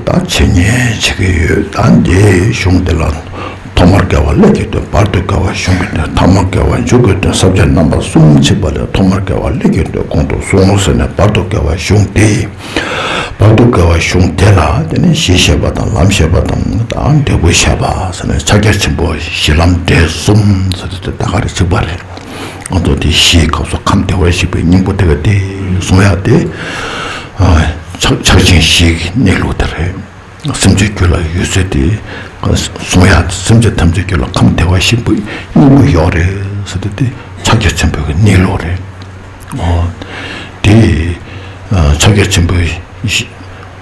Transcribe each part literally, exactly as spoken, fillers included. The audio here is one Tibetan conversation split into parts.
ད་འཆད་ཉན་བྱེད་ཀྱི་ཡོད། ད་འདིའི་གཞུང་འདི་ལ། ཐོག་མར་དགེ་བ་ཀླད་ཀྱི་དོན། བར་དུ་དགེ་བ་གཞུང་གི་དོན། ཐ་མར་དགེ་བ་མཇུག་གི་དོན། ས་བཅད་རྣམ་པ་གསུམ་ཕྱེ་བ་ལས། ཐོག་མར་དགེ་བ་ཀླད་ཀྱི་དོན་གོང་དུ་སོང་ཟེར་ནས་བར་དུ་དགེ་བ་གཞུང་དེ། བར་དུ་དགེ་བ་གཞུང་དེ་ལ་དེ་ནས་གཞི་བཤད་པ་དང་ལམ་བཤད་པ་དང་། ད་འབྲས་བུ་བཤད་པ་ཟེར་ནས་ཕྱག་རྒྱ་ཆེན་པོ་གཞི་ལམ་འབྲས་གསུམ་ཟེར་ཏེ་ད་ག་རེ་གཅིག་པ་རེད། ང་ཚོ་དེ་གཞིའི་སྐབས་སུ་ཁམས་བདེ་བར་གཤེགས་པའི་སྙིང་པོ་དེ་ག་དེ་གསུང་ཡག་དེ། ཕྱག་ཕྱག་ཆེན་བཞིའི་གནས་ལུགས་དེ་རེད། སེམས་ཅན་རྒྱུད་ལ་ཡོད་ཚད་དེ་གསུང་ཡག་སེམས་ཅན་ཐམས་ཅད་རྒྱུད་ལ་ཁམས་བདེ་བར་གཤེགས་པའི་སྙིང་པོ་ཡོད་རེད་ཟེར་ཏེ། དེ་ཕྱག་རྒྱ་ཆེན་པོའི་གནས་ལུགས་རེད། ཨོ། དེ་ཕྱག་རྒྱ་ཆེན་པོའི་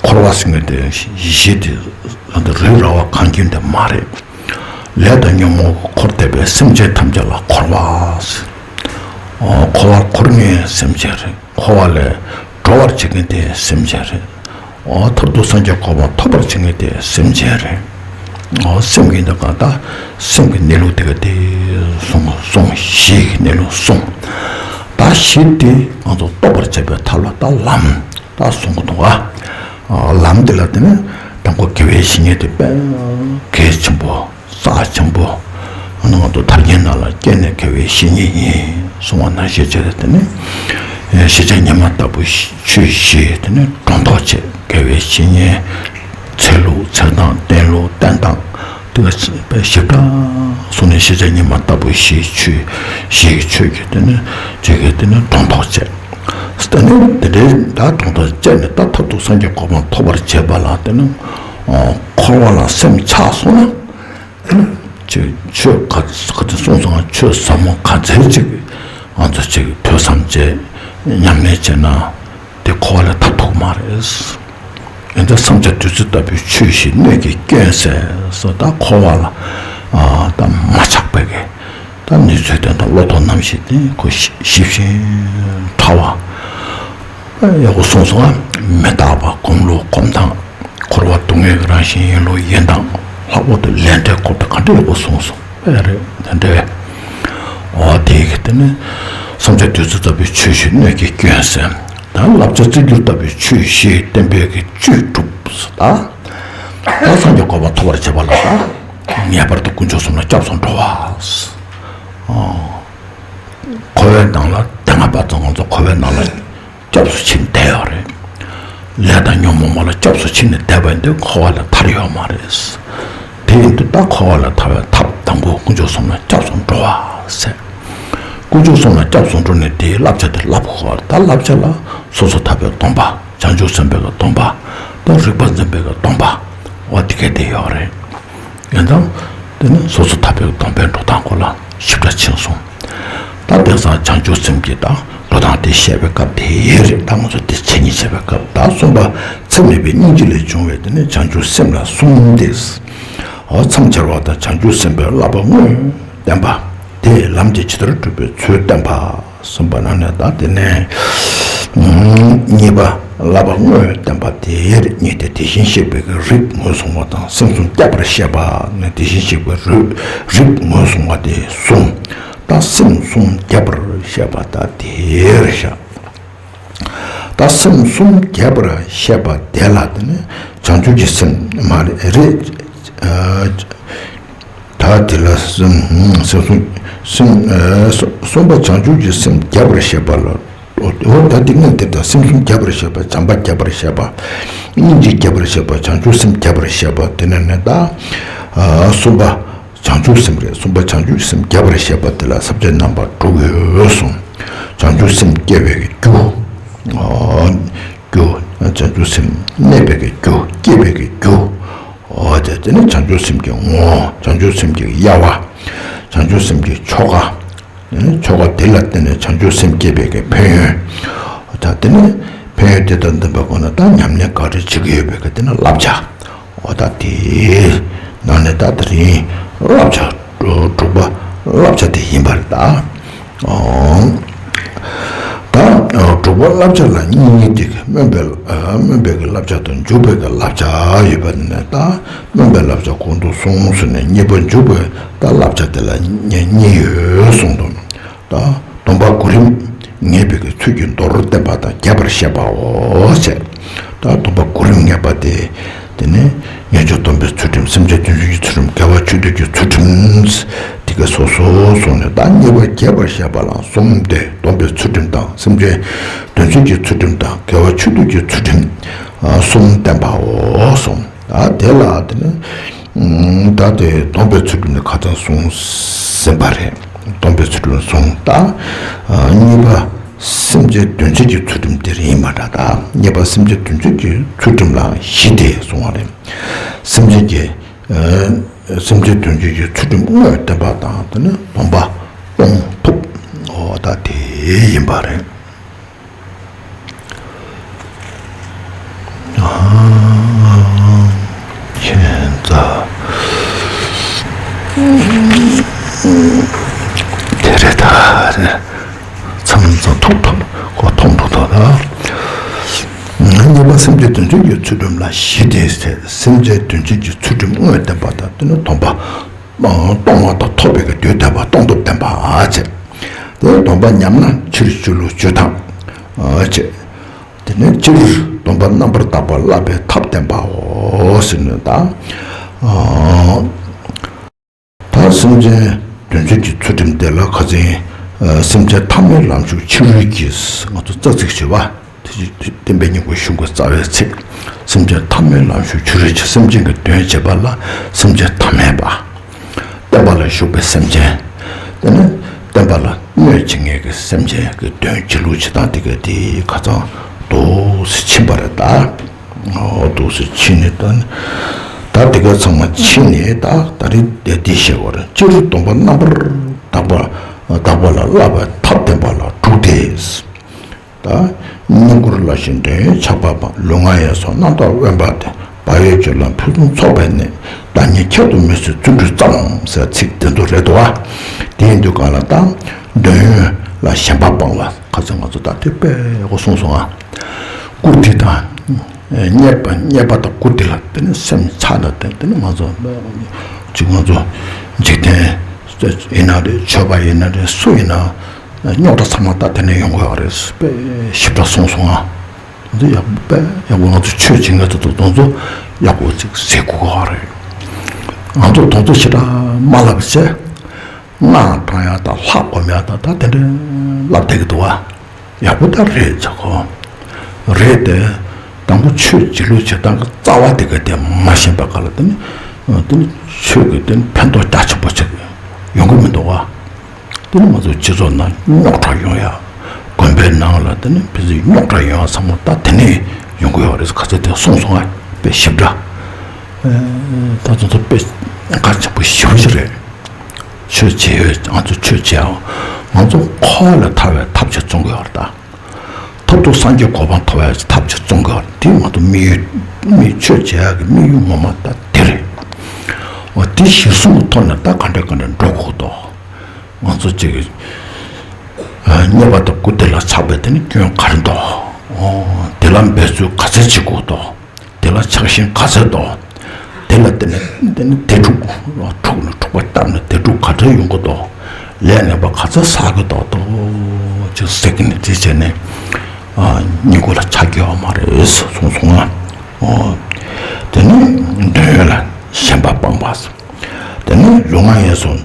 འཁོར་བ་ཟེར་མཁན་དེ་གཞི་དེ་རུས་ར་བ་གང་ཁྱིམ་དེ་མ་རེད། ལས་དང་ཉོན་མོངས་འཁོར་འདས་པའི་སེམས་ཅན་ཐམས་ཅད་ལ་འཁོར་བ་ཟེར། ཨོ། འཁོར་བར་འཁོར་མཁན་སེམས་ཅན་རེད། འཁོར་བ་ལས་སྒྲོལ་བར་བྱེད་མཁན་དེ་སེམས་ཅན་རེད། ཨོ། མཐར་ཐུག་སངས་རྒྱས་གོ་འཕང་ཐོབ་པར་བྱེད་མཁན་དེ་སེམས་ཅན་རེད། ཨོ། སེམས་ཀྱི་འདི་ག་ད་སེམས་ཀྱི་གནས་ལུགས་དེ་ག་དེ་གསུངས་གསུངས། གཞི་གི་གནས་ལུགས་གསུངས། ད་གཞི་དེ་ང་ཚོ་རྟོགས་པར་བྱེད་པའི་ཐབས་ལ་ད་ལམ་ད་གསུང་གི་འདུག་ག་ལམ་དེ་ལ་དེ་ནི་དང་པོ་དགེ་བའི་བཤེས་གཉེན་དེ་དཔེ་གལ་ཆེན་པོ། རྩ་ཆེན་པོ། ང་ཚོ་ཐར་རྒྱན་ནང་ལ་སྐྱེས་ནས་དགེ་བའི་བཤེས་གཉེན་ཡིན་གསུང་བ་ནང་བཞིན་བྱས་ཏེ། དེ་ནི་ཤེས་བྱ་ཉི་མ་ལྟ་བུ་ཆོས་བཞི་དེ་ནི་སྒྲོ་འདོགས་བཅད། དགེ་བའི་བཤེས་གཉེན། འཚོལ་ལུགས་འཚོལ་སྟངས། བསྟེན་ལུགས་བསྟེན་སྟངས། དེ་ག་ཞིབ་ཕྲ་གསུངས་ནས་ཤེས་བྱ་ཉི་མ་ལྟ་བུ་ཆོས་བཞི་ཆོས་ཀྱི་དེ་ནི་ཆོས་ཀྱི་དེ་ནི་སྒྲོ་འདོགས་བཅད། དེ་ནི་དེ་འདྲའི་ད་སྒྲོ་འདོགས་བཅད་ནས་ད་མཐར་ཐུག་སངས་རྒྱས་གོ་འཕང་ཐོབ་པར་བྱེད་པ་ལ་དེ་ནི་འཁོར་བ་ལ་སེམས་ཆགས་སོང་ན། ཆོས་ཆོས་ག་ག་ཚོད་གསུངས་སོང་། ཆོས་ཟབ་མོ་ག་ཚོད་ཅིག་ང་ཚོ་ཅིག་ཐོས་བསམ་བྱས་ཉམས་ལེན་བྱས་ན་དེ་འཁོར་བ་ལས་ཐར་ཐུབ་མ་རེད། ཡིན་ད་བསམ་བྱ་བདུད་རྩི་ལྟ་བུའི་ཆོས་བཞི་སྣོད་ཀྱི་སྐྱོན་ཟེར་སོགས། ད་འཁོར་བ་ལ་ད་མ་ཆགས་པའི་གི་ད་ནུས་ཚོད་དེ་དང་བློ་ཐོག་རྣམ་ཤེས་དེ་ཁོ་ཞིབ་ཞིབ་ཕྲ་བ། ཡག་པོ་གསུངས་སོང་ང་། མི་རྟག་པ། སྒོམ་ལུགས་སྒོམ་སྟངས། འཁོར་བ་སྡུག་བསྔལ་གྱི་རང་བཞིན་ཡིན་ལུགས་ཡིན་སྟངས། ལྷག་པར་དུ་ལས་འབྲས་སྐོར་དུ་ག་འདྲ་ཡག་པོ་གསུངས་སོང་། ཨེ་རེད། དེ་འདྲའི། འོ་དེ་གི་དེ་ནི་བསམ་བྱ་བདུད་རྩི་ལྟ་བུའི་ཆོས་བཞི་སྣོད་ཀྱི་སྐྱོན་ཟེར། ད་བསླབ་བྱ་རྩེ་བསྒྱུར་ལྟ་བུའི་ཆོས་བཞི་བསྟན་པའི་གི་བཅུད་གྲུབ་ཟེར། ད་ད་སངས་རྒྱས་གོ་འཕང་ཐོབ་པར་བྱེད་པ་ལ་ད་ངེས་པར་དུ་དཀོན་མཆོག་གསུམ་ལ་སྐྱབས་སུ་འགྲོ་བ་ཟེར། འཁོར་བའི་ནང་ལ་དེ་སྔ་བར་དུ་ང་ཚོ་འཁོར་བའི་ནང་ལ་སྐྱབས་སུ་ཕྱིན་བསྡད་ཡོད་རེད། ལས་དང་ཉོན་མོངས་པ་ལ་སྐྱབས་སུ་ཕྱིན་ནས་བསྡད་པ་ཡིན་དུས་འཁོར་བ་ལས་ཐར་ཡོད་མ་རེད། དེ་ཡིན་དུས་ད་འཁོར་བ་ལས་ཐར་བའི་ཐབས་དང་པོ་དཀོན་མཆོག་གསུམ་ལ་སྐྱབས་སུ་འགྲོ་བ་ཟེར། དཀོན་མཆོག་གསུམ་ལ་སྐྱབས་སུ་འགྲོ་ནས་དེའི་བསླབ་བྱ་དེ་བསླབ་དགོས། ད་བསླབ་བྱ་ལ་སོ་སོ་ཐར་པའི་སྡོམ་པ། བྱང་ཆུབ་སེམས་དཔའི་གི་སྡོམ་པ། ད་རིག་པ་འཛིན་པའི་གི་སྡོམ་པ། འོ་དེ་གས་དེ་ཡོད་རེད། ཡིན་ཙང་། དེ་ནི་སོ་སོ་ཐར་པའི་སྡོམ་པའི་འགྲོ་སྟངས་སྐོར་ལ་ཞིབ་ཕྲ་ཕྱིན་སོང་། ད་དེང་སང་བྱང་ཆུབ་སེམས་ཀྱི་དང་འགྲོ་སྟངས་དེ་བཤད་པའི་སྐབས་དེ་རེད། ད་ང་ཚོ་དེ་འཆད་ཉན་བྱེད་པའི་སྐབས། ད་གསུམ་པ་ཚད་མེད་པའི་སྙིང་རྗེ་ལས་བྱུང་བའི་དེ་ནི་བྱང་ཆུབ་སེམས་ལ་གསུམ་སྟེ། འོ་མཚམས་སྦྱར་བ་དང་། བྱང་ཆུབ་སེམས་དཔའི་བསླབ་པ་དངོས་བསྟན་པ། དེས་ལམ་དེ་ཇི་ལྟར་སྒྲུབ་པའི་ཚུལ་བསྟན་པ། གསུམ་པ་ནང་ནས་ད་དེ་ནས་གཉིས་པ་བསླབ་པ་དངོས་བསྟན་པ། དེ་ཡིས་དེ་དེ་བཞིན་གཤེགས་པའི་རིགས་ངོས་བཟུང་བ་དང་། སེམས་གསུམ་རྒྱས་པར་བཤད་པ་ནི་དེ་བཞིན་གཤེགས་པའི་རིགས་རིགས་ངོས་བཟུང་བ་དེ་གསུམ། ད་སེམས་གསུམ་རྒྱས་པར་བཤད་པ་ད་དེར་བཞག་ད་སེམས་གསུམ་རྒྱས་པར་བཤད་པ་དེ་ལ་དེ་ནི་བྱང་ཆུབ་ཀྱི་སེམས་མ་རེད། ད་དེ་ལ་སེམས་སེམས་གསུམ་སེམས་གསུམ་པ་བྱང་ཆུབ་ཀྱི་སེམས་རྒྱས་པར་བཤད་པ་ལ། འོ་ད་འདི་ངས་དེ་ལྟར་སེམས་གསུམ་རྒྱས་པར་བཤད་པ། བྱམས་པ་རྒྱས་པར་བཤད་པ། སྙིང་རྗེ་རྒྱས་པར་བཤད་པ། བྱང་ཆུབ་སེམས་རྒྱས་པར་བཤད་པ། དེ་ནས་ནི་ད་གསུམ་པ་བྱང་ཆུབ་སེམས་རེད། གསུམ་པ་བྱང་ཆུབ་སེམས་རྒྱས་པར་བཤད་པ་དེ་ལ་ས་བཅད་རྣམ་པ་དྲུག་ཡོད་གསུངས། བྱང་ཆུབ་སེམས་སྐྱེ་བའི་རྒྱུ། རྒྱུ། བྱང་ཆུབ་སེམས་གནས་པའི་རྒྱུ། སྐྱེ་བའི་རྒྱུ། འོ་དེ་དེ་ནི་བྱང་ཆུབ་སེམས་ཀྱི་ངོ་བོ། བྱང་ཆུབ་སེམས་ཀྱི་དབྱེ་བ། བྱང་ཆུབ་སེམས་ཀྱི་ཆོ་ག། ཆོ་ག་དེ་ལ་བརྟེན་ནས་བྱང་ཆུབ་སེམས་སྐྱེ་བའི་གི་ཕན་ཡོན། ད་དེ་ནི་ཕན་ཡོན་དེ་དང་ལྡན་པའི་སྒོ་ནས་ད་ཉམས་ལེན་ག་རེ་བྱེད་ཀྱི་ཡོད་པའི་གི་དེ་ནི་བསླབ་བྱ། འོ་ད་དེའི་ནང་ནས་ད་དེ་རིང་བསླབ་བྱ་དྲུག་པ་བསླབ་བྱ་དེ་ཡིན་པ་རེད་ད། ད་དྲུག་པ་བསླབ་བྱ་ལ་གཉིས་གཉིས་ཏེ། སྨོན་པའི་སྨོན་པའི་གི་བསླབ་བྱ་དང་འཇུག་པའི་གི་བསླབ་བྱ་ཡོད་པ་ནས་ད། སྨོན་པའི་བསླབ་བྱ་གོང་དུ་སོང་ཟེར་ནས་གཉིས་པ་འཇུག་པའི་ད་བསླབ་བྱ་དེ་ལ་གཉིས་ཡོད་གསུངས་འདུག་ད་སྡོམ་པ་གོ་རིམ་ངེས་པའི་གི་ཚུལ་གྱིས་མདོར་བསྟན་པ་དང་རྒྱས་པར་བཤད་པའོ་ཞེས། ད་སྡོམ་པ་གོ་རིམ་ངེས་པ་དེ་ དེ་ནས་ངེས་འབྱུང་སྡོམ་པའི་ཚུལ་ཁྲིམས། སེམས་ཅན་དོན་བྱེད་ཀྱི་ཚུལ་ཁྲིམས། དགེ་བ་ཆོས་སྡུད་ཀྱི་ཚུལ་ཁྲིམས། དེ་ག་སོ་སོ་སོང་ནས་ད་གཉིས་པ་རྒྱས་པར་བཤད་པ་ལ་གསུམ་སྟེ། སྡོམ་པའི་ཚུལ་ཁྲིམས་དང་། སེམས་ཅན་དོན་བྱེད་ཀྱི་ཚུལ་ཁྲིམས་དང་། དགེ་བ་ཆོས་སྡུད་ཀྱི་ཚུལ་ཁྲིམས་གསུམ་བསྟན་པའོ་གསུངས། ད་དེ་ལ་དེ་ནི་ད་དེ་སྡོམ་པའི་ཚུལ་ཁྲིམས་ནི་ཁ་ཚང་གསུངས་ཟིན་པ་རེད། སྡོམ་པའི་ཚུལ་ཁྲིམས་གསུངས། ད་གཉིས་པ་སེམས་ཅན་དོན་བྱེད་ཀྱི་ཚུལ་ཁྲིམས་དེ་ཡིན་པ་འདྲ། ད་གཉིས་པ་སེམས་ཅན་དོན་བྱེད་ཀྱི་ཚུལ་ཁྲིམས་ལ་བཞི་སྟེ་གསུངས་པ་རེད། སེམས་ཅན་གྱི་སེམས་ཅན་དོན་བྱེད་ཀྱི་ཚུལ་ཁྲིམས་དངོས་བསྟན་པ་དང་། དེ་ནི་སྡོམ་པ་སྤོང་ཐུབ། འོ་ད་དེ་ཡིན་པ་རེད། ཁྱེད་ཚ། དེ་རེད་ད། མཚམས་མཚམས་ཐུག་ཐུག་གོ་ཐུག་ཐུག་ཐུག་ད། གཉིས་པ་སེམས་ཅན་དོན་བྱེད་ཀྱི་ཚུལ་ཁྲིམས་ལ་བཞི་སྟེ། སེམས་ཅན་དོན་བྱེད་ཀྱི་ཚུལ་ཁྲིམས་དངོས་བསྟན་པ་དང་། དེ་ནི་སྡོམ་པ་སྤོང་བ་དང་ཐོབ་པའི་གི་དུས་བསྟན་པ། སྤོང་ཐབས་བསྟན་པ་བྱས། དེ་སྡོམ་པ་ཉམས་ན་ཕྱིར་བཅོས་ལུགས་བཅོས་ཐབས་བྱས། དེ་ནས་སྤྱིར་སྡོམ་པ་རྣམ་པར་དག་པ་བསླབ་པའི་ཐབས་བསྟན་པའོ་ཟེར་ནས་ད། ད་སེམས་ཅན་དོན་བྱེད་ཀྱི་ཚུལ་ཁྲིམས་དེ་ལ་ཁ་སང་སེམས་ཅན་ཐ་མལ་ལམ་ཞུགས་ཕྱི་རོལ་གྱི། ང་ཚོ་རྩ་ཚིག་བྱས་པ་དེ་བསྟན་པའི་སྙིང་པོ་གཞུང་གི་རྩ་བའི་ཚིག་སེམས་ཅན་ཐ་མལ་ལམ་ཞུགས་ཕྱི་རོལ་གྱི་སེམས་ཅན་གྱི་དོན་བྱེད་པ་ལ་སེམས་ཅན་ཐ་མལ་པ། བསྟན་པ་ལ་ཞུགས་པའི་སེམས་ཅན། དེ་ནི་བསྟན་པ་ལ་གནོད་བྱེད་མཁན་གྱི་སེམས་ཅན་གྱི་དོན་བྱེད་ལུགས་བྱེད་སྟངས་དེ་ག་དེ་ཁ་ཚང་འདུག་སེ་ཕྱིན་པ་རེད་ད། འོ་འདུག་སེ་ཕྱིན་ནས་ད་ནི། ད་དེ་ག་ཚང་མ་ཕྱིན་ནས་ད་ད་རེས་དེ་འདི་བཤད་པ་རེད། སྤྱིར་སྡོམ་པ་རྣམ་པར་དག་པ་དག་པ་ལ་བསླབ་པའི་ཐབས་བསྟན་པ་ལ་དྲུག་སྟེ། ད་བསྙེན་བཀུར་བླ་ཞིང་འདོན་ཆགས་པ་སྤང་། ལུས་ངག་ཡིད་གསུམ་རྣམ་དག་དབེན་པ་སྟེ། བག་ཡོད་སྤྱོད་ལམ་ཕུན་སུམ་ཚོགས་པའི་གནས། བདག་ཉིད་ཁྱད་དུ་མི་གསོད་བརྩོན་འགྲུས་ཙམ་ཟེར་ཚིག་དེ་ཚོ་རེད་འདུག་བ། དེ་ཡིན་དུས་གང་ལ་ད་འདོད་ཡོན་ལ་ཞེན་པ་སྤང་བ། ཁ་ཚང་ང་ཚོ་ད་དེ་དཔེ་ཡག་པོ་གསུངས་སོང་ཨ། བཀུར་སྟི་དང་རྙེད་པ་རྙེད་པ་དང་བཀུར་སྟི་ལ་དེ་ནི་སེམས་ཆགས་ན་དེ་དེ་ནི་ང་ཚོ་ཅིག་ང་ཚོ་འཇིག་རྟེན་ཡིན་ན་རེད། ཆོས་པ་ཡིན་ན་རེད། སུ་ཡིན་ན། རྙོག་དྲ་ཚང་མ་ད་དེ་ནས་ཡོང་གི་ཡོད་རེད། དཔེ་ཞིབ་ཕྲ་གསུངས་སོང་ཨ། དེ་ཚོ་ཡག་པོ་དཔེ་ཡག་པོ་ང་ཚོ་ཆོས་བྱེད་མཁན་ཚོ་དང་དེ་ཚོ་ཡག་པོ་ཅིག་གཟིགས་དགོས་ཀྱི་ཡོད་རེད། ང་ཚོ་དེ་ཚོ་ཞེ་དྲག་མ་བསླབ་བྱས། སྔགས་བགྲང་ཡག་དང་ལྷ་སྒོམ་ཡག་དང་ད་དེ་འདྲ་བསླབ་བསྡད་ཀྱི་འདུག་བ། ཡག་པོ་ད་རེད་ཆ་གོ། རེད་དེ། དང་པོ་ཆོས་བྱེད་ལུགས་བྱེད་སྟངས་ཀྱི་རྩ་བ་དེ་ག་དེ་མ་ཤེས་པ་ག་ལ་དེ་ནི། དེ་ནི་ཆོས་ཀྱི་དེ་ནི་ཕན་ཐོགས་རྒྱ་ཆེན་པོ་ཅིག་ཡོང་གི་མི་འདུག་བ། དེ་ནི་ང་ཚོ་སྤྱི་ཚོགས་ནང་རྙོག་དྲ་ཡོང་ཡ། དགོན་པའི་ནང་ལ་དེ་ནི་ཕལ་ཆེར་རྙོག་དྲ་ཡོང་ཡ་ཚང་མ་ད་དེ་ནས་ཡོང་གི་ཡོད་རེད། ཁ་ཚ་དེ་གསུངས་སོང་ཨ། དཔེ་ཞིབ་ཕྲ། ད་ཚོ་ཚོ་དཔེ་གལ་ཆེན་པོ་ཞེ་པོ་ཅིག་རེད། ཆོས་བྱེད་ཡོད། ང་ཚོ་ཆོས་བྱེད་ཡ། ང་ཚོ་འཁོར་བ་ལས་ཐར་བའི་ཐབས་ཤེས་བཙོང་གི་ཡོད་རེད་ད། ཐོབ་ཐང་སངས་རྒྱས་གོ་འཕང་ཐོབ་ཡ་ཐབས་ཤེས་བཙོང་གི་ཡོད་རེད། དེ་ང་ཚོ་དམིགས་ཡུལ་དམིགས་ཆོས་བྱེད་ཡ་གི་དམིགས་ཡུལ་ངོ་མ་ད་དེ་རེད། འོ་དེ་གཞིར་བཟུང་གི་ཐོག་ནས་ད་ག་འདྲ་ག་འདྲ་འགྲོ་དགོས་འདུག་ང་ཚོ་གཅིག་གི་རྙེད་པ་དང་བཀུར་སྟི་ལ་ཆགས་པའི་དེ་ནི་སྐྱོན་ག་རེ་འདུག་འོ་དེ་ལ་འབད་རྩོལ་ག་ཚད་བྱེད་དགོས་འདུག་དེ་ལ་ཆགས་ཞེན་ག་ཚད་འདུག་དེ་ལ་བརྟེན་ནས་བརྟེན་ནས་དེ་འཁྲུག་འཁྲུག་ནས་འཁྲུག་པ་བཏབ་ནས་དེ་འཁྲུག་ག་འདྲ་ཡོང་གི་འདུག་ལས་ངན་པ་ག་ཚད་བསགས་ཀྱི་འདུག་ཏོ་ཅིག་ཟེར་གྱི་ནས་དེ་བྱས་ནས་སྙིང་ཁུ་ལ་ཆགས་ཀྱི་ཡོད་མ་རེད་གསུངས་སོང་ང་། དེ་ནས་འདོད་ཡོན་ལ་ཞེན་པ་སྤངས་པ། དེ་ནས་ལུས་ངག་ཡིད་གསུམ།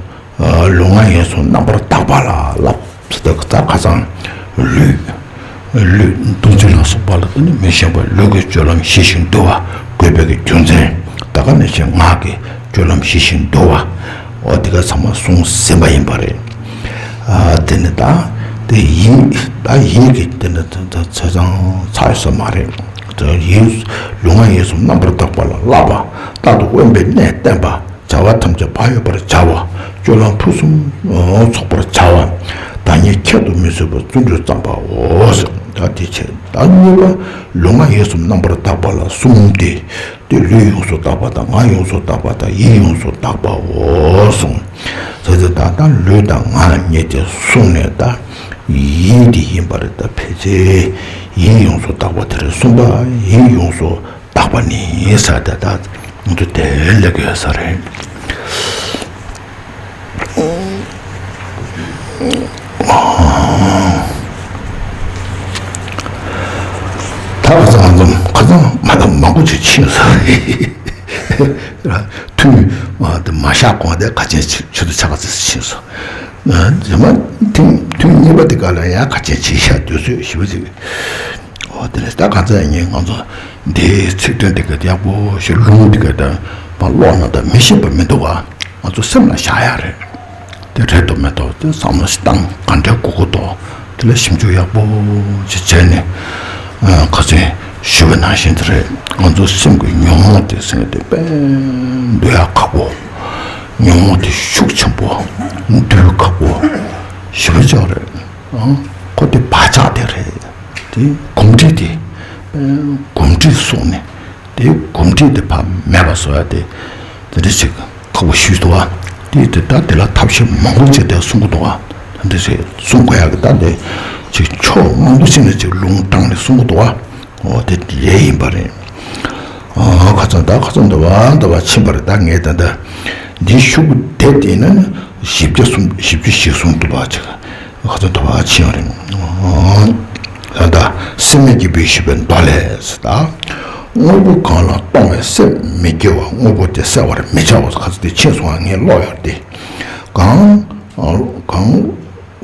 ལུས་ངག་ཡིད་གསུམ་རྣམ་པར་དག་པ་ལ་བསླབ། ད་ཁ་སང་ལུས། ལུས་གདུང་འཛིན་ལ་སོགས་པ་ལ་བརྟེན་ནས་མི་ཞན་པ་ལུས་ཀྱི་སྤྱོད་ལམ་ཞི་ཞིང་དུལ་བ་དགོས་པའི་གི་རྒྱུ་མཚན། ད་ག་ནང་བཞིན་ངག་གི་སྤྱོད་ལམ་ཞི་ཞིང་དུལ་བ། འོ་དེ་ག་ཚང་མ་གསུངས་ཟིན་པ་ཡིན་པ་རེད། དེ་ནི་ད་དེ་ཡིད་ད་ཡིད་ཀྱི་དེ་ནི་ད་ད་ཚེས་བཟང་ཚར་ཡོད་ས་མ་རེད། ད་ཡིད་ལུས་ངག་ཡིད་གསུམ་རྣམ་པར་དག་པ་ལ་བསླབ་པ། རྟག་ཏུ་དབེན་པའི་གནས་བསྟེན་པ། བྱ་བ་ཐམས་ཅད་བག་ཡོད་པར་བྱ་བ། སྤྱོད་ལམ་ཕུན་སུམ་ཚོགས་པར་བྱ་བ། བདག་ཉིད་ཁྱད་དུ་མི་གསོད་པར་བརྩོན་འགྲུས་བརྩམ་པའོ། ད་དེ་བྱས་ད་གཉིས་པ་ལུས་ངག་ཡིད་གསུམ་རྣམ་པར་དག་པ་ལ་གསུམ་སྟེ། དེ་ལུས་ཡོངས་སུ་དག་པ་དང་ངག་ཡོངས་སུ་དག་པ་དང་ཡིད་ཡོངས་སུ་དག་པའོ་གསུངས། ཟེར་ཏེ་ད་ལྟ་ལུས་དང་ངག་གཉིས་དེ་གསུངས་ནས་ད་ཡིད་དེ་ཡིན་པ་རེད། ད་ཕལ་ཆེར་ཡིད་ཡོངས་སུ་དག་པ་དེ་རེད། གསུམ་པ་ཡིད་ཡོངས་སུ་དག་པ་ནི་ས་དེ་དག་ཏུ་དེ་ལེགས་ཡོད་ས་རེད། ད་ཁ་སང་ང་ཚོ་ཁ་སང་མ་མང་ པོ་ཅིག་ཕྱིན་སོང་། ཐུན་མ་དེ་མ་བཞག་གོང་དེ་ཁ་ཆེན་ཆུ་ཚོད་ཕྱེད་ཀ་ཙམ་ཕྱིན་སོང་། རྗེས་མ་ཐེངས་ཐུན་གཉིས་པ་དེ་ག་ལ་ཡང་ཁ་ཆེན་ཕྱེད་བཞག་དུས་ཚོད་ཞེ་པོ་ཅིག་འོ་དེ་ནས་ད་ག་ཚོད་ཡིན་ང་ཚོ་འདིའི་ཚིག་དོན་དེ་ག་ཡག་པོ་ཞིག་ལུང་དེ་ག་ད་པ་ཀློག་ན་ད་མི་ཤེས་པ་མི་འདུག་ག་ང་ཚོ་སེམས་ལ་བཞག་ཡག་རེད། དེ་རེད་དོ་མེད་དོ་དེ་བསམ་བློ་ཞིག་བཏང་ག་འདྲ་དགོས་དགོས་དོ། དེ་ལ་ཞིབ་འཇུག་ཡག་པོ་ཞིག་བྱས་ནས་ཁ་སང་ཞུས་པ་ནང་བཞིན་དེ་རེད། ང་ཚོ་སེམས་ཀྱི་ཉོན་མོངས་དེ་ཟེར་དེ་དཔེ་འདུལ་ཡག་ཁག་པོ། ཉོན་མོངས་དེ་ཤུགས་ཆེན་པོ་འདུལ་ཁག་པོ་ཞེ་པོ་ཅིག་རེད། ཁོ་དེ་བག་ཆགས་དེ་རེད། དེ་གོམས་འདྲིས་དེ་དཔེ་གོམས་འདྲིས་སོང་ནས། དེའི་གོམས་འདྲིས་དེ་ཕར་མེད་པ་བཟོ་ཡ་དེ་དེ་འདྲ་ཞིག་ཁག་པོ་ཞིག་འདུག་བ། དེ་དེ་ལྟར་དེ་ལ་ཐབས་ཤེས་མང་པོ་ཅིག་དེ་གསུང་གི་འདུག་བ། དེ་འདྲ་ཞིག་གསུང་དགོས་ཡ་གི་ད་དེ་ཅིག་ཕྱོགས་མང་པོ་ཞིག་ནས་ཅིག་ལུང་དྲངས་ནས་གསུང་གི་འདུག་བ། འོ་དེ་ལས་ཡིན་པ་རེད། ཨ་ཁ་ཚང་ད་ཁ་ཚང་འདུག་བ་འདུག་བ་ཕྱིན་པ་རེད། ད་ངས་ད་ལྟ་འདི་ཤོག་བུ་དེབ་དེ་ཡིན་ན་ནི་བཞི་བརྒྱ་གསུམ་བཞི་བརྒྱ་ཞིག་གསུང་འདུག་བ་ཅིག་ཁ་ཚ་དོ་བ་ཆེ་བ་རེད། ད་ལྟ་སེམས་མེད་སྐྱེས་བུས་ཞུས་པའི་མདོ་ལས་ད། དངོས་པོ་གང་ལ་གཏོང་བའི་སེམས་མི་སྐྱེ་བ། དངོས་པོ་དེ་བསལ་བར་མི་བྱའོ། ཁ་ཚ་དེ་ཆེ་སོང་བ་ངས་ཀློག་ཡོད་དེ། གང་གང་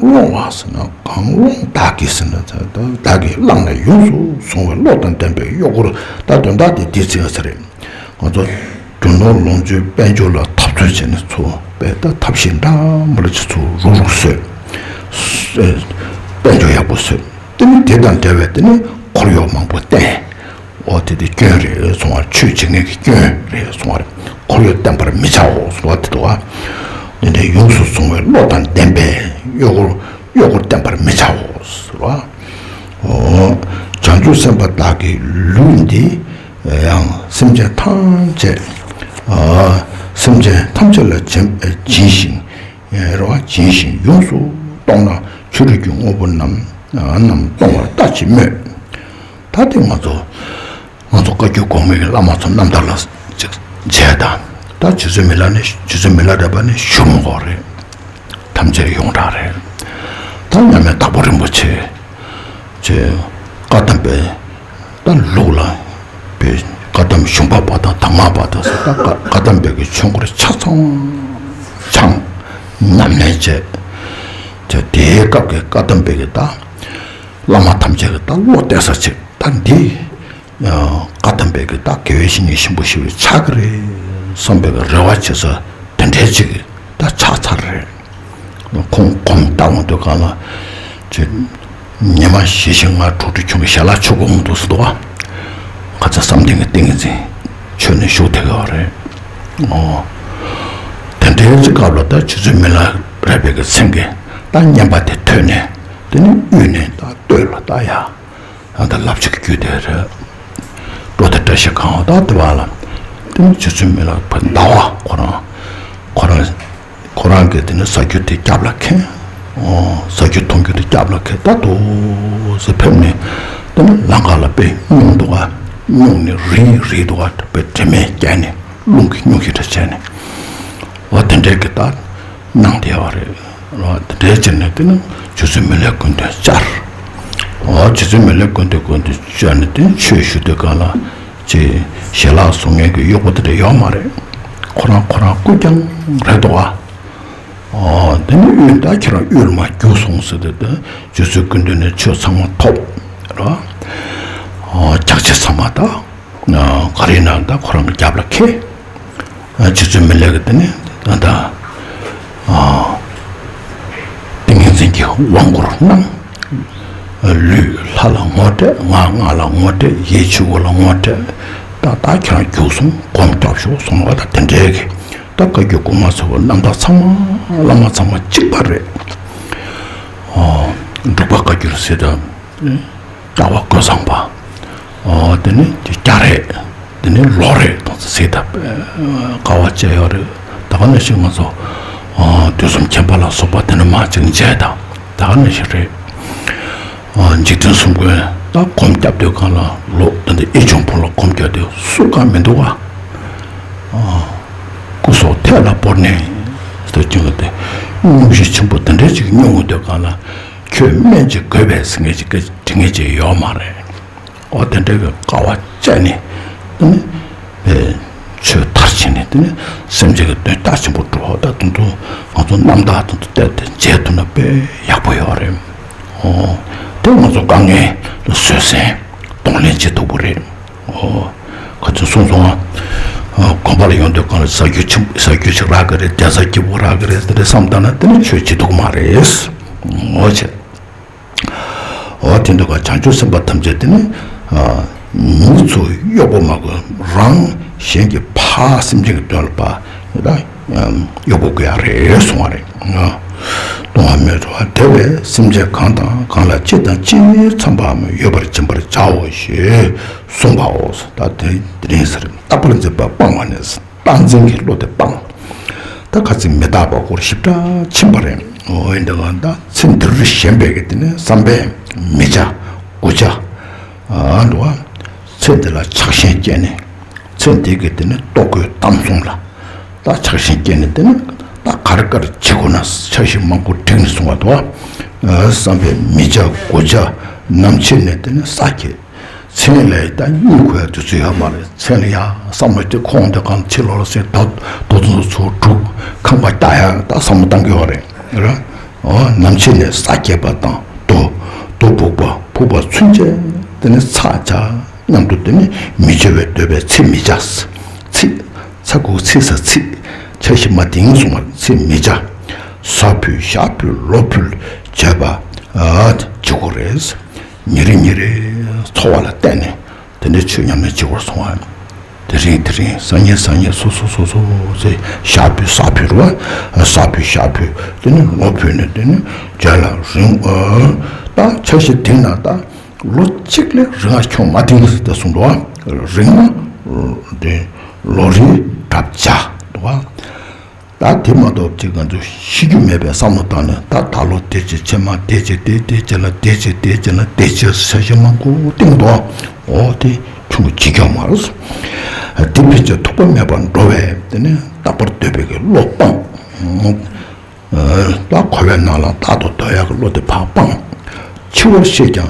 སློང་བ་ཟེར་ན་གང་སློང་བདག་གིས་ཟེར་ན་བདག་གིས་བླངས་ནས་ཡོངས་སུ་བཟུང་བའི་བློ་དང་ལྡན་པའི་གཡོག་འཁོར་ད་དོན་དག་དེ་འདི་ཚིག་ཟེར་རེད། ང་ཚོ་རྒྱུ་ནོར་ལོངས་སྤྱོད་དཔལ་འབྱོར་ལ་འཐབ་རྩོད་བྱས་ནས་ཚུར་དཔེ་ད་ཐབས་ཤེས་འདྲ་མི་འདྲ་ཅིག་ཚུར་རུག་རུག་བཟོས། དཔལ་འབྱོར་ཡག་པོ་བཟོས། དེ་ནི་དེ་དང་འབྲེལ་བའི་དེ་ནི་འཁོར་གཡོག་མང་པོ་བསྟེན། འོ་དེ་དེ་སྐྱོན་རེད་སོང་བ། ཆོས་བྱེད་མཁན་གྱི་སྐྱོན་རེད་སོང་བ་རེད། འཁོར་གཡོག་བསྟེན་པར་མི་བྱའོ་སོང་བ་དེ་འདུག་བ། དེ་འདྲའི་ཡོངས་སུ་བཟུང་བའི་བློ་དང་ལྡན་པའི་གཡོག་འཁོར་གཡོག་འཁོར་བསྟེན་པར་མི་བྱའོ་ཟེར་བ། འོ། བྱང་ཆུབ་སེམས་དཔའ་བདག་གི་ལུས་འདི། ཡང་སེམས་ཅན་ཐམས་ཅད། ཨ། སེམས་ཅན་ཐམས་ཅད་ལ་སྦྱིན་སྦྱིན་ཞིང་། རེ་བ་སྦྱིན་ཞིང་ཡོངས་སུ་གཏོང་ན་ཆོ་འཕྲུལ་གྱི་དངོས་པོ་རྣམས་རྣམས་གཏོང་བར་ལྟ་ཅི་སྨོས། ད་དེ་ང་ཚོ་ང་ཚོ་བཀའ་བརྒྱུད་གོང་མའི་བླ་མ་ཚོ་རྣམ་ཐར་ལ་ཅིག་མཇལ་དང་། ད་རྗེ་བཙུན་མི་ལ་ནི་རྗེ་བཙུན་མི་ལ་རས་པ་ནི་གཞུང་མགོ་རེད། ཐམས་ཅད་ཡོངས་གྲགས་རེད། ད་མཉམ་མེད་དྭགས་པོ་རིན་པོ་ཆེ། ཅེས་བཀའ་གདམས་པའི་ད་ལུགས་ལ་པའི་བཀའ་གདམས་གཞུང་པ་པ་དང་དྭགས་མ་པ་དང་ཟེར། ད་བཀའ་བཀའ་གདམས་པའི་གི་ཆོས་འཁོར་ཆ་ཚང་ཚང་ཉམས་ལེན་བྱས། ཅེས་དེའི་སྐབས་ཀྱི་བཀའ་གདམས་པའི་གི་ད་བླ་མ་ཐམས་ཅད་ཀྱི་ད་བློ་གཏད་ས་ཅིག་ད་འདི། བཀའ་གདམས་པའི་གི་ད་དགེ་བའི་བཤེས་གཉེན་ཞིམ་པོ་ཞིག་ཆགས་ཀྱི་རེད་བསམ་པའི་གི་རེ་བ་བྱེད་ས་དེ་འདྲའི་ཅིག་ད་ཆགས་ཚར་རེད། ཁོང་གོམ་བཏང་འོང་དུས་གང་ལ་ཅིག་ཉི་མ་བཞི་བཞི་ལྔ་དྲུག་དྲུག་ཆུང་གི་ཞལ་ལག་མཆོད་དགོས་འདུག་ཟེར་འདུག་བ། ཁ་ཚ་བསམ་གཏན་གྱི་ཏིང་ངེ་འཛིན་མཆོད་ནས་བཞུགས་བསྡད་ཀྱི་ཡོད་རེད། ཨོ། དེ་འདྲའི་ཅིག་སྐབས་ལ་ད་རྗེ་བཙུན་མི་ལ་རས་པའི་གི་མཚན་གྱི་ད་བསྙེན་པ་དེ་ཐོས་ནས་དེ་ནས་དབུས་ནས་ད་སྟོད་ལ་ད་ཡ། ཨ་ད་ལབ་ཅིག་རྒྱུད་དེ་རེད། འགྲོ་དེ་བཀྲ་ཤིས་གང་བ་ད་དེ་བ་ལ། དེ་ནི་རྗེ་བཙུན་མི་ལ་བ་ཟླ་བ་ཁོ་རང་། ཁོ་རང་ཁོ་རང་གིས་དེ་ནི་ཟ་རྒྱུ་དེ་རྒྱབ་ལ་འཁེན། ཨོ་ཟ་རྒྱུ་འཐུང་རྒྱུ་དེ་རྒྱབ་ལ་འཁེན་ད་དུ་ཟེར་ཕེབས་ནས། དེ་ནི་ལམ་ཁ་ལ་དཔེ་སྙུང་འདུག་ག་སྙུང་ནས་རིལ་རིལ་འདུག་ག་དཔེ་དྲི་མས་བརྒྱན་ནས་རླུང་གིས་སྙུང་ཞིག་འདྲ་བྱས་ནས། འོ་དེ་འདྲའི་གི་ད། གནང་བསྡད་པ་རེད། དེ་འདྲའི་ཕྱིར་ནས་དེ་ནི་རྗེ་བཙུན་མི་ལའི་སྐུ་མདུན་བཅར། འོ་རྗེ་བཙུན་མི་ལའི་སྐུ་མདུན་སྐུ་མདུན་བཅར་ནས་དེ་ནི་ཆོས་ཞུ་དུས་སྒང་ལ་ཅེས་ཞལ་ལག་བཟོ་མཁན་གྱི་གཡོག་པོ་དེ་འདྲ་ཡོད་མ་རེད། ཁོ་རང་ཁོ་རང་སྐུ་རྐྱང་རེད་འདུག་བ། འོ་དེ་ནི་དབུས་ད་ཁྱེད་རང་དབུས་ལ་མར་རྒྱུགས་སོང་ཟེར་ཏེ་དེ་རྗེ་བཙུན་སྐུ་མདུན་ནས་ཆོས་ཚང་མ་ཐོབ་ར། འོ་ཕྱག་རྗེས་ཚང་མ་ད། ག་རེ་ན་ད་ཁོ་རང་གི་རྒྱབ་ལ་འཁེལ། རྗེ་བཙུན་མི་ལ་གི་དེ་ནས་ད་ད་ཏིང་ངེ་འཛིན་གྱི་དབང་བསྐུར་གནང་། ལུས་ལྷ་ལ་ངོ་སྤྲད། ངག་སྔགས་ལ་ངོ་སྤྲད། ཡིད་ཆོས་སྐུ་ལ་ངོ་སྤྲད། ད་ད་ཁྱེད་རང་རྒྱུགས་སོང་སྒོམ་སྐྱབས་ཤོག་གསུངས་པ་ད་དེ་འདྲའི་གི་ད་བཀའ་བརྒྱུད་གོང་མ་ཚོ་རྣམ་ཐར་ཚང་མ་བླ་མ་ཚང་མ་གཅིག་པ་རེད། འབྲུག་པ་བཀའ་བརྒྱུད་ཟེར་ད། རྒྱལ་བ་ཀུན་བཟང་པ། ཨོ་དེ་ནི་དེ་རྒྱ་རས། དེ་ནི་ལོ་རས་དང་ཚེ་ད་དཀའ་བ་སྤྱད་ཡོད་རེད། ད་ག་ནང་བཞིན་ང་ཚོ་དུས་གསུམ་མཁྱེན་པ་ལ་སོགས་པ་དེ་ནི་མ་ཅིག་མཇལ་དང་ད་ག་ནང་བཞིན་རེད། འཇིག་རྟེན་གསུམ་མགོན་ད་སྒོམ་སྐྱབས་དུས་གང་ལ་ལོ་དེ་འདི་ཨེ་ཆུང་ཕུ་ལ་སྒོམ་སྐྱབས་དུས་སུ་གང་མི་འདུག་བ། སྐུ་སྲོག་ཐད་ལ་བོར་ནས་ཟེར་ཀྱང་དེ་སྙུང་གཞི་ཆེན་པོ་དེ་འདྲ་ཅིག་སྙུང་དུས་གང་ལ། ཁྱོད་སྨན་ཅིག་དགོས་པས་ཟེར་མཁན་ཅིག་དྲི་མཁན་ཅིག་ཡོད་མ་རེད། འོ་དེ་འདྲ་གི་དཀའ་བ་སྤྱད་ནས་ དེ་ནི་པའི་ཆོས་མཐར་ཕྱིན་ནས་དེ་ནི་སེམས་ཅན་གྱི་དོན་རྒྱ་ཆེན་པོ་སྒྲུབ་པ་ད་དུང་དུ་ང་ཚོ་རྣམ་དག་དུ་བལྟས་ཏེ་མཇལ་ཐུབ་ན་དཔེ་ཡག་པོ་ཡོད་རེད། ཨོ། དེ་ང་ཚོ་དཀའ་ངལ་ལ་བཟོད་བསྲན་གདོང་ལེན་བྱེད་ཐུབ་པ་རེད། ཨོ། ཁ་ཚོན་སོང་སོང་ཨ། དགོན་པ་ལ་ཡོང་དུས་གང་ལ་ཟ་རྒྱུ་ཆེན་ཟ་རྒྱུ་ཞིག་རག་གི་རེད། བསྡད་ས་སྐྱིད་པོ་རག་གི་རེད། དེ་རེད་བསམ་བཏང་ན་དེ་ནི་ཆོས་བྱེད་ཐུབ་ཀྱི་མ་རེད། ངོ་ཆེ། འོ་དེ་འདུག་ག་བྱང་ཆུབ་སེམས་དཔའ་ཐམས་ཅད་དེ་ནི། མི་ཚོ་གཡོག་པོ་མ་དགོས་རང་གཞན་གྱི་ཕ་སེམས་ཅན་གྱི་དོན་ལ་ཕ་ད་གཡོག་པོ་དགོས་ཡ་རེད་གསུང་བ་རེད། ལྟུང་བ་མེད་འགྲོ་བ་དེ་བས་སེམས་ཅན་གང་དང་གང་ལ་ཅི་དང་ཅིའི་འཚམ་པའམ་ཡོད་པར་སྦྱིན་པར་བྱའོ་ཞེས་གསུངས་པའོ། ད་དེ་དེ་རིང་ཟེར་རྟག་པར་འཛིན་པ་སྤང་བ་ནས། རྟག་འཛིན་གྱི་བློ་དེ་སྤང་། ད་ཁ་ཚིག་མི་རྟག་པ་སྐོར་ཞིབ་ཕྲ་ཕྱིན་པ་རེད། འོ་ཡིན་དེ་གང་ད་ཚེ་འདིར་ཞེན་པའི་གི་དེ་ནས་བསམ་པས་མི་བྱ་དགུ་བྱ། ཨ་འགྲོ་བ། ཚེ་འདི་ལ་ཆགས་ཞེན་སྐྱེས་ནས། ཚེ་འདི་གི་དེ་ནས་ལྟོ་གོས་གཏམ་གསུམ་ལ། ད་ཆགས་ཞེན་སྐྱེས་ནས་དེ་ནས་ད་གར་གར་བྱེད་དགོས་ན་འཆར་གཞི་མང་པོ་བསྒྲིགས་ནས་སོང་བ་དོ། བསམ་པས་མི་བྱ་དགུ་བྱ། ནམ་ཕྱེད་ནས་དེ་ནས་ས་སྐྱེས། མཚན་ལས་ད་གཉིད་ཁུག་ཡ་དུས་ཚོད་ཡོད་མ་རེད། མཚན་ལ་ཡ་བསམ་བློ་དེ་ཁོང་དེ་གང་ཕྱི་ལོགས་ལ་སེ་ད་རྡོ་ཚོན་ཚོ་དྲུག་ཁང་པ་ལྟ་ཡ་ད་བསམ་བློ་བཏང་གི་ཡོད་རེད། ར། ཨོ་ནམ་ཕྱེད་ནས་ས་སྐྱེས་པ་དང་རྡོ་རྡོ་ཕུག་པ་ཕུག་པ་ཚུན་ཆད་དེ་ནི་ཚ་བྱ་མཉམ་དུ་དེ་ནི་མི་བྱ་བའི་འདོད་པའི་ཚེ་མི་བྱ། ཚིག་ཚ་ཁུག་ཚིག་ས་ཚིག་འཆར་གཞི་མ་དེང་སོང་བ་ཚེ་མི་བྱ། ས་ཕུད་ཞག་ཕུད་ལོ་ཕུད་བྱས་པ་ཨ་བྱེད་དགོས་རེད། ཉིན་རེ་ཉིན་རེ་འཚོ་བ་ལ་བརྟེན་ནས་དེ་འདྲའི་ཆོས་ཉམས་ལེན་བྱེད་དགོས་སོང་བ། དེ་རིང་དེ་རིང་སང་ཉིན་སང་ཉིན་སོ་སོ་སོ་སོ་ཟེར་ཞག་ཕུད་ས་ཕུད་རུ་བ། ས་ཕུད་ཞག་ཕུད་དེ་ནི་ལོ་ཕུད་ནས་དེ་ནི་རྒྱ་ལ་རིང་ཨ་ད་འཆར་གཞི་དེང་ན་ད་ལོ་གཅིག་ལས་རིང་ང་ཁྱོད་མ་དེང་ཟེར་ཏེ་གསུངས་འདུག་ཨ། རིང་ན་དེ་ལོ་རེའི་གྲབས་བྱ་འདུག་ཨ། ད་དེ་མ་གཏོགས་ཅིག་ང་ཚོ་ཤི་རྒྱུ་མེད་པའི་བསམ་བློ་བཏང་ནས་ད་ད་ལོ་དེ་བྱས་ཕྱི་མ་དེ་བྱས་དེ་དེ་བྱས་ལ་དེ་བྱས་དེ་བྱས་ལ་དེ་བྱས་ས་ཞིང་མང་པོ་སྟེང་དུ་འོ་དེ་ཆུང་གི་བྱེད་རྒྱུ་མ་རེད། དེ་ཕལ་ཆེར་ཐོགས་པ་མེད་པར་འགྲོ་བས་དེ་ནས་རྟག་པར་འདོད་པའི་གི་བློ་སྤང་། ད་འཁོར་བའི་ནང་ལ་རྟག་ཏུ་སྡོད་ཡག་གི་བློ་དེ་ཕར་སྤང་། འཆི་བར་ཤེས་ཀྱང་།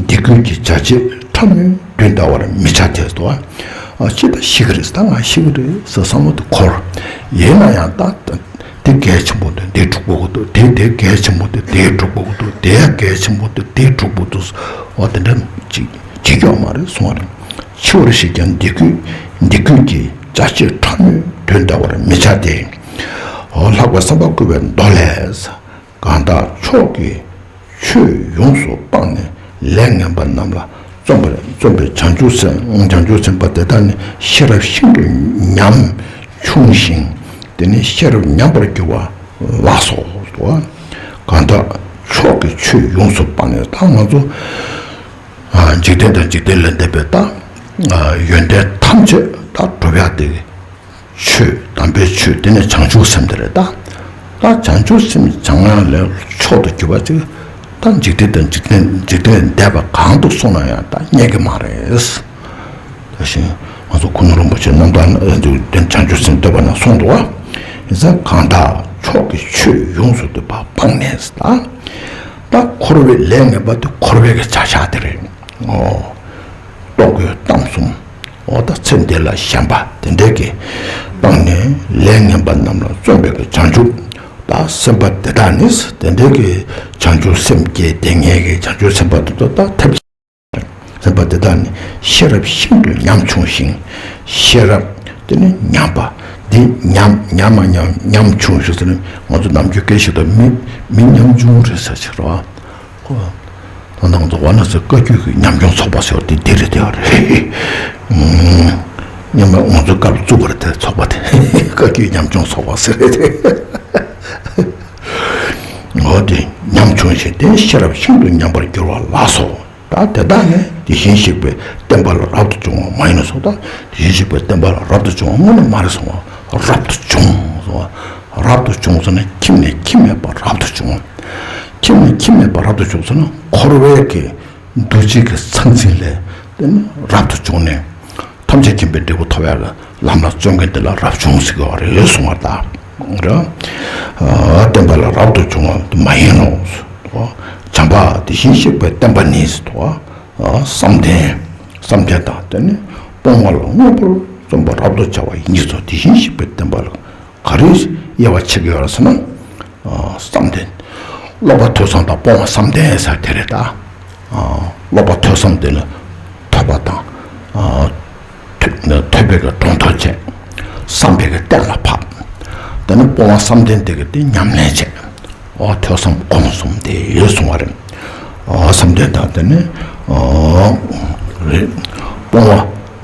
འདི་ཀུན་གྱི་བྱ་བྱེད་ཕྲ་མོའི་དུས་འདའ་བར་མི་བྱ་སྟེ་སོ། ཨ་ཅི་ད་ཤི་གི་རེད་ད་ང་ཤི་གི་རེད་ཟེར་བསམ་བློ་དེ་འཁོར། ཡིན་ན་ཡང་ད་དེ་གལ་ཆེན་པོ་དེ་འདི་སྒྲུབ་དགོས་ཀྱི་འདུག་དེ་དེ་གལ་ཆེན་པོ་དེ་དེ་སྒྲུབ་དགོས་ཀྱི་འདུག་དེ་གལ་ཆེན་པོ་དེ་དེ་སྒྲུབ་དགོས་འདུག་འོ་དེ་འདྲ་ཅིག་བྱེད་རྒྱུ་མ་རེད་གསུང་བ་རེད། འཆི་བར་ཤེས་ཀྱང་འདི་ཀུན་འདི་ཀུན་གྱི་བྱ་བྱེད་ཕྲ་མོའི་དུས་འདའ་བར་མི་བྱ་སྟེ། འོ་ལྷག་པའི་བསམ་པ་བསྐུལ་བའི་མདོ་ལས། གང་དག་མཆོག་གི་ཆོས་ཡོངས་སུ་སྤངས་ནས་ལས་ངན་པ་རྣམས་ལ་བརྩོན་པར་བརྩོན་པའི་བྱང་ཆུབ་སེམས་བྱང་ཆུབ་སེམས་དཔའ་དེ་དག་ནི་ཤེས་རབ་ཤིན་ཏུ་ཉམ་ཆུང་ཞིང་། དེ་ནི་ཤེས་རབ་ཉམས་པར་འགྱུར་བ་ལགས་སོ། གང་དག་མཆོག་གི་ཆོས་ཡོངས་སུ་སྤངས་ནས་ད་ང་ཚོ་འཇིག་རྟེན་དང་འཇིག་རྟེན་ལས་འདས་པའི་ད་ཡོན་ཏན་ཐམས་ཅད་ད་གྲུབ་ཡག་དེ། ཆོས་དམ་པའི་ཆོས་དེ་ནི་བྱང་ཆུབ་སེམས་དེ་རེད་ད། ད་བྱང་ཆུབ་སེམས་བྱང་ང་ལས་མཆོག་ཏུ་གྱུར་པ་ཅིག་ད་འཇིག་རྟེན་དང་འཇིག་རྟེན་འཇིག་རྟེན་འདས་པ་གང་དུ་སོང་ན་ཡང་ད་རྙེད་ཀྱི་མ་རེད། ད་བཞིན་ང་ཚོ་ཁུ་ནུ་རིན་པོ་ཆེ་རྣམ་ཐར་བྱང་ཆུབ་སེམས་བསྟོད་པ་ན་གསུངས་འདུག་བ། ཡིན་ཙང་གང་དག་མཆོག་གི་ཆོས་ཡོངས་སུ་འདུས་པ་སྤངས་ནས་ད། ད་འཁོར་བའི་ལས་ངན་པ་དེ་འཁོར་བའི་གི་བྱ་བྱ་དེ་རེད། ཨོ། ལྟོ་གོས་གཏམ་གསུམ། འོ་ད་ཚེ་འདི་ལ་ཞེན་པ་དེ་འདྲའི་གི་སྤངས་ནས་ལས་ངན་པ་རྣམས་ལ་བརྩོན་པའི་གི་བྱང་ཆུབ། ད་སེམས་དཔའ་དེ་དག་ནི་དེ་འདྲའི་གི་བྱང་ཆུབ་སེམས་བསྐྱེད་དེ་ངེས་ཀྱི་བྱང་ཆུབ་སེམས་དཔའ་དེ་ཚོ་ད་ཐབས་སེམས་དཔའ་དེ་དག་ནི་ཤེས་རབ་ཤིན་ཏུ་ཉམ་ཆུང་ཞིང་། ཤེས་རབ་དེ་ནི་ཉམས་པ། འདི་ཉམ་ཉམ་མ་ཉམ་ཉམ་ཆུང་ཞིག་ཟེར་ནས་ང་ཚོ་ནམ་རྒྱུན་སྐད་ཞིག་ཏུ་མི་མི་ཉམ་ཆུང་རེད་ཟེར་ཞིག་རེད་བ། ཁོ། ད་ང་ཚོ་ཝཱ་ར་ཎ་སི་བཀའ་བརྒྱུད་ཀྱི་ཉམས་མྱོང་ཚོགས་པ་ཟེར་བ་དེ་འདི་རེད་དེ་བ་རེད། སྔོན་མ་ང་ཚོ་སྐབས་བཙུགས་པར་དེ་ཚོགས་པ་དེ་བཀའ་བརྒྱུད་ཉམས་མྱོང་ཚོགས་པ་ཟེར་རེད་དེ། འོ་དེ་ཉམ་ཆུང་ཞིང་དེ་ཤེས་རབ་ཤིན་ཏུ་ཉམས་པར་འགྱུར་བ་ལགས་སོ། ད་དེ་དག་ནི་དེ་བཞིན་གཤེགས་པའི་བསྟན་པ་ལ་རབ་ཏུ་བྱུང་བ་མ་ཡིན་ནོ་གསུངས། ད་དེ་བཞིན་གཤེགས་པའི་བསྟན་པ་ལ་རབ་ཏུ་བྱུང་བ་དངོས་གནས་མ་རེད་གསུངས་པ། རབ་ཏུ་བྱུང་གསུངས་པ། རབ་ཏུ་བྱུང་ཟེར་ན་ཁྱིམ་ནས་ཁྱིམ་མེད་པར་རབ་ཏུ་བྱུང་། ཁྱིམ་ནས་ཁྱིམ་མེད་པར་རབ་ཏུ་བྱུང་ཟེར་ན་འཁོར་བའི་གི་འདུ་བྱེད་ཀྱི་ཚང་ཚིང་ལས་དེ་ནི་རབ་ཏུ་བྱུང་ནས་ཐམས་ཅད་མཁྱེན་པའི་འབྲས་བུ་ཐོབ་ཡག་གི་ལམ་ལ་བརྩོན་མཁན་དེ་ལ་རབ་བྱུང་ཟེར་གྱི་ཡོད་རེད་གསུངས་པ་ད། རེད། བསྟན་པ་ལ་རབ་ཏུ་བྱུང་བ་མ་ཡིན་ནོ། བྱམས་པ་དེ་བཞིན་གཤེགས་པའི་བསྟན་པ་ནི་ཟེར་དོ། བསམ་གཏན། བསམ་གཏན་དང་དེ་ནི་ སྤོང་བ་ལ་མངོན་པར་བརྩོན་པ་རབ་ཏུ་བྱ་བ་ཡིན་གྱི་ཚོ། དེ་བཞིན་གཤེགས་པའི་བསྟན་པ་ལ་ག་རེ་དབྱེ་བ་ཕྱེ་གི་ཡོད་རེད་ཟེར་ན། ཨ། བསམ་གཏན། སློབ་པ་ཐོས་བསམ་དང་སྤོང་བ་བསམ་གཏན་ཟེར་དེ་རེད་ད། ཨ། སློབ་པ་ཐོས་བསམ་དེ་ནི་ཐོས་པ་དང་། ཨ། ཐོས་ཐོས་པའི་གི་སྒྲོ་འདོགས་བཅད། བསམ་པའི་གི་གཏན་ལ་ཕབ། དེ་ནི་སྤོང་བ་བསམ་གཏན་དེ་གི་དེ་ཉམས་ལེན་བྱས། ཨོ། ཐོས་བསམ་སྒོམ་གསུམ་དེ་ཡོད་གསུང་བ་རེད། ཨོ། བསམ་གཏན་དང་དེ་ནི། ཨོ། རེད། སྤོང་བ།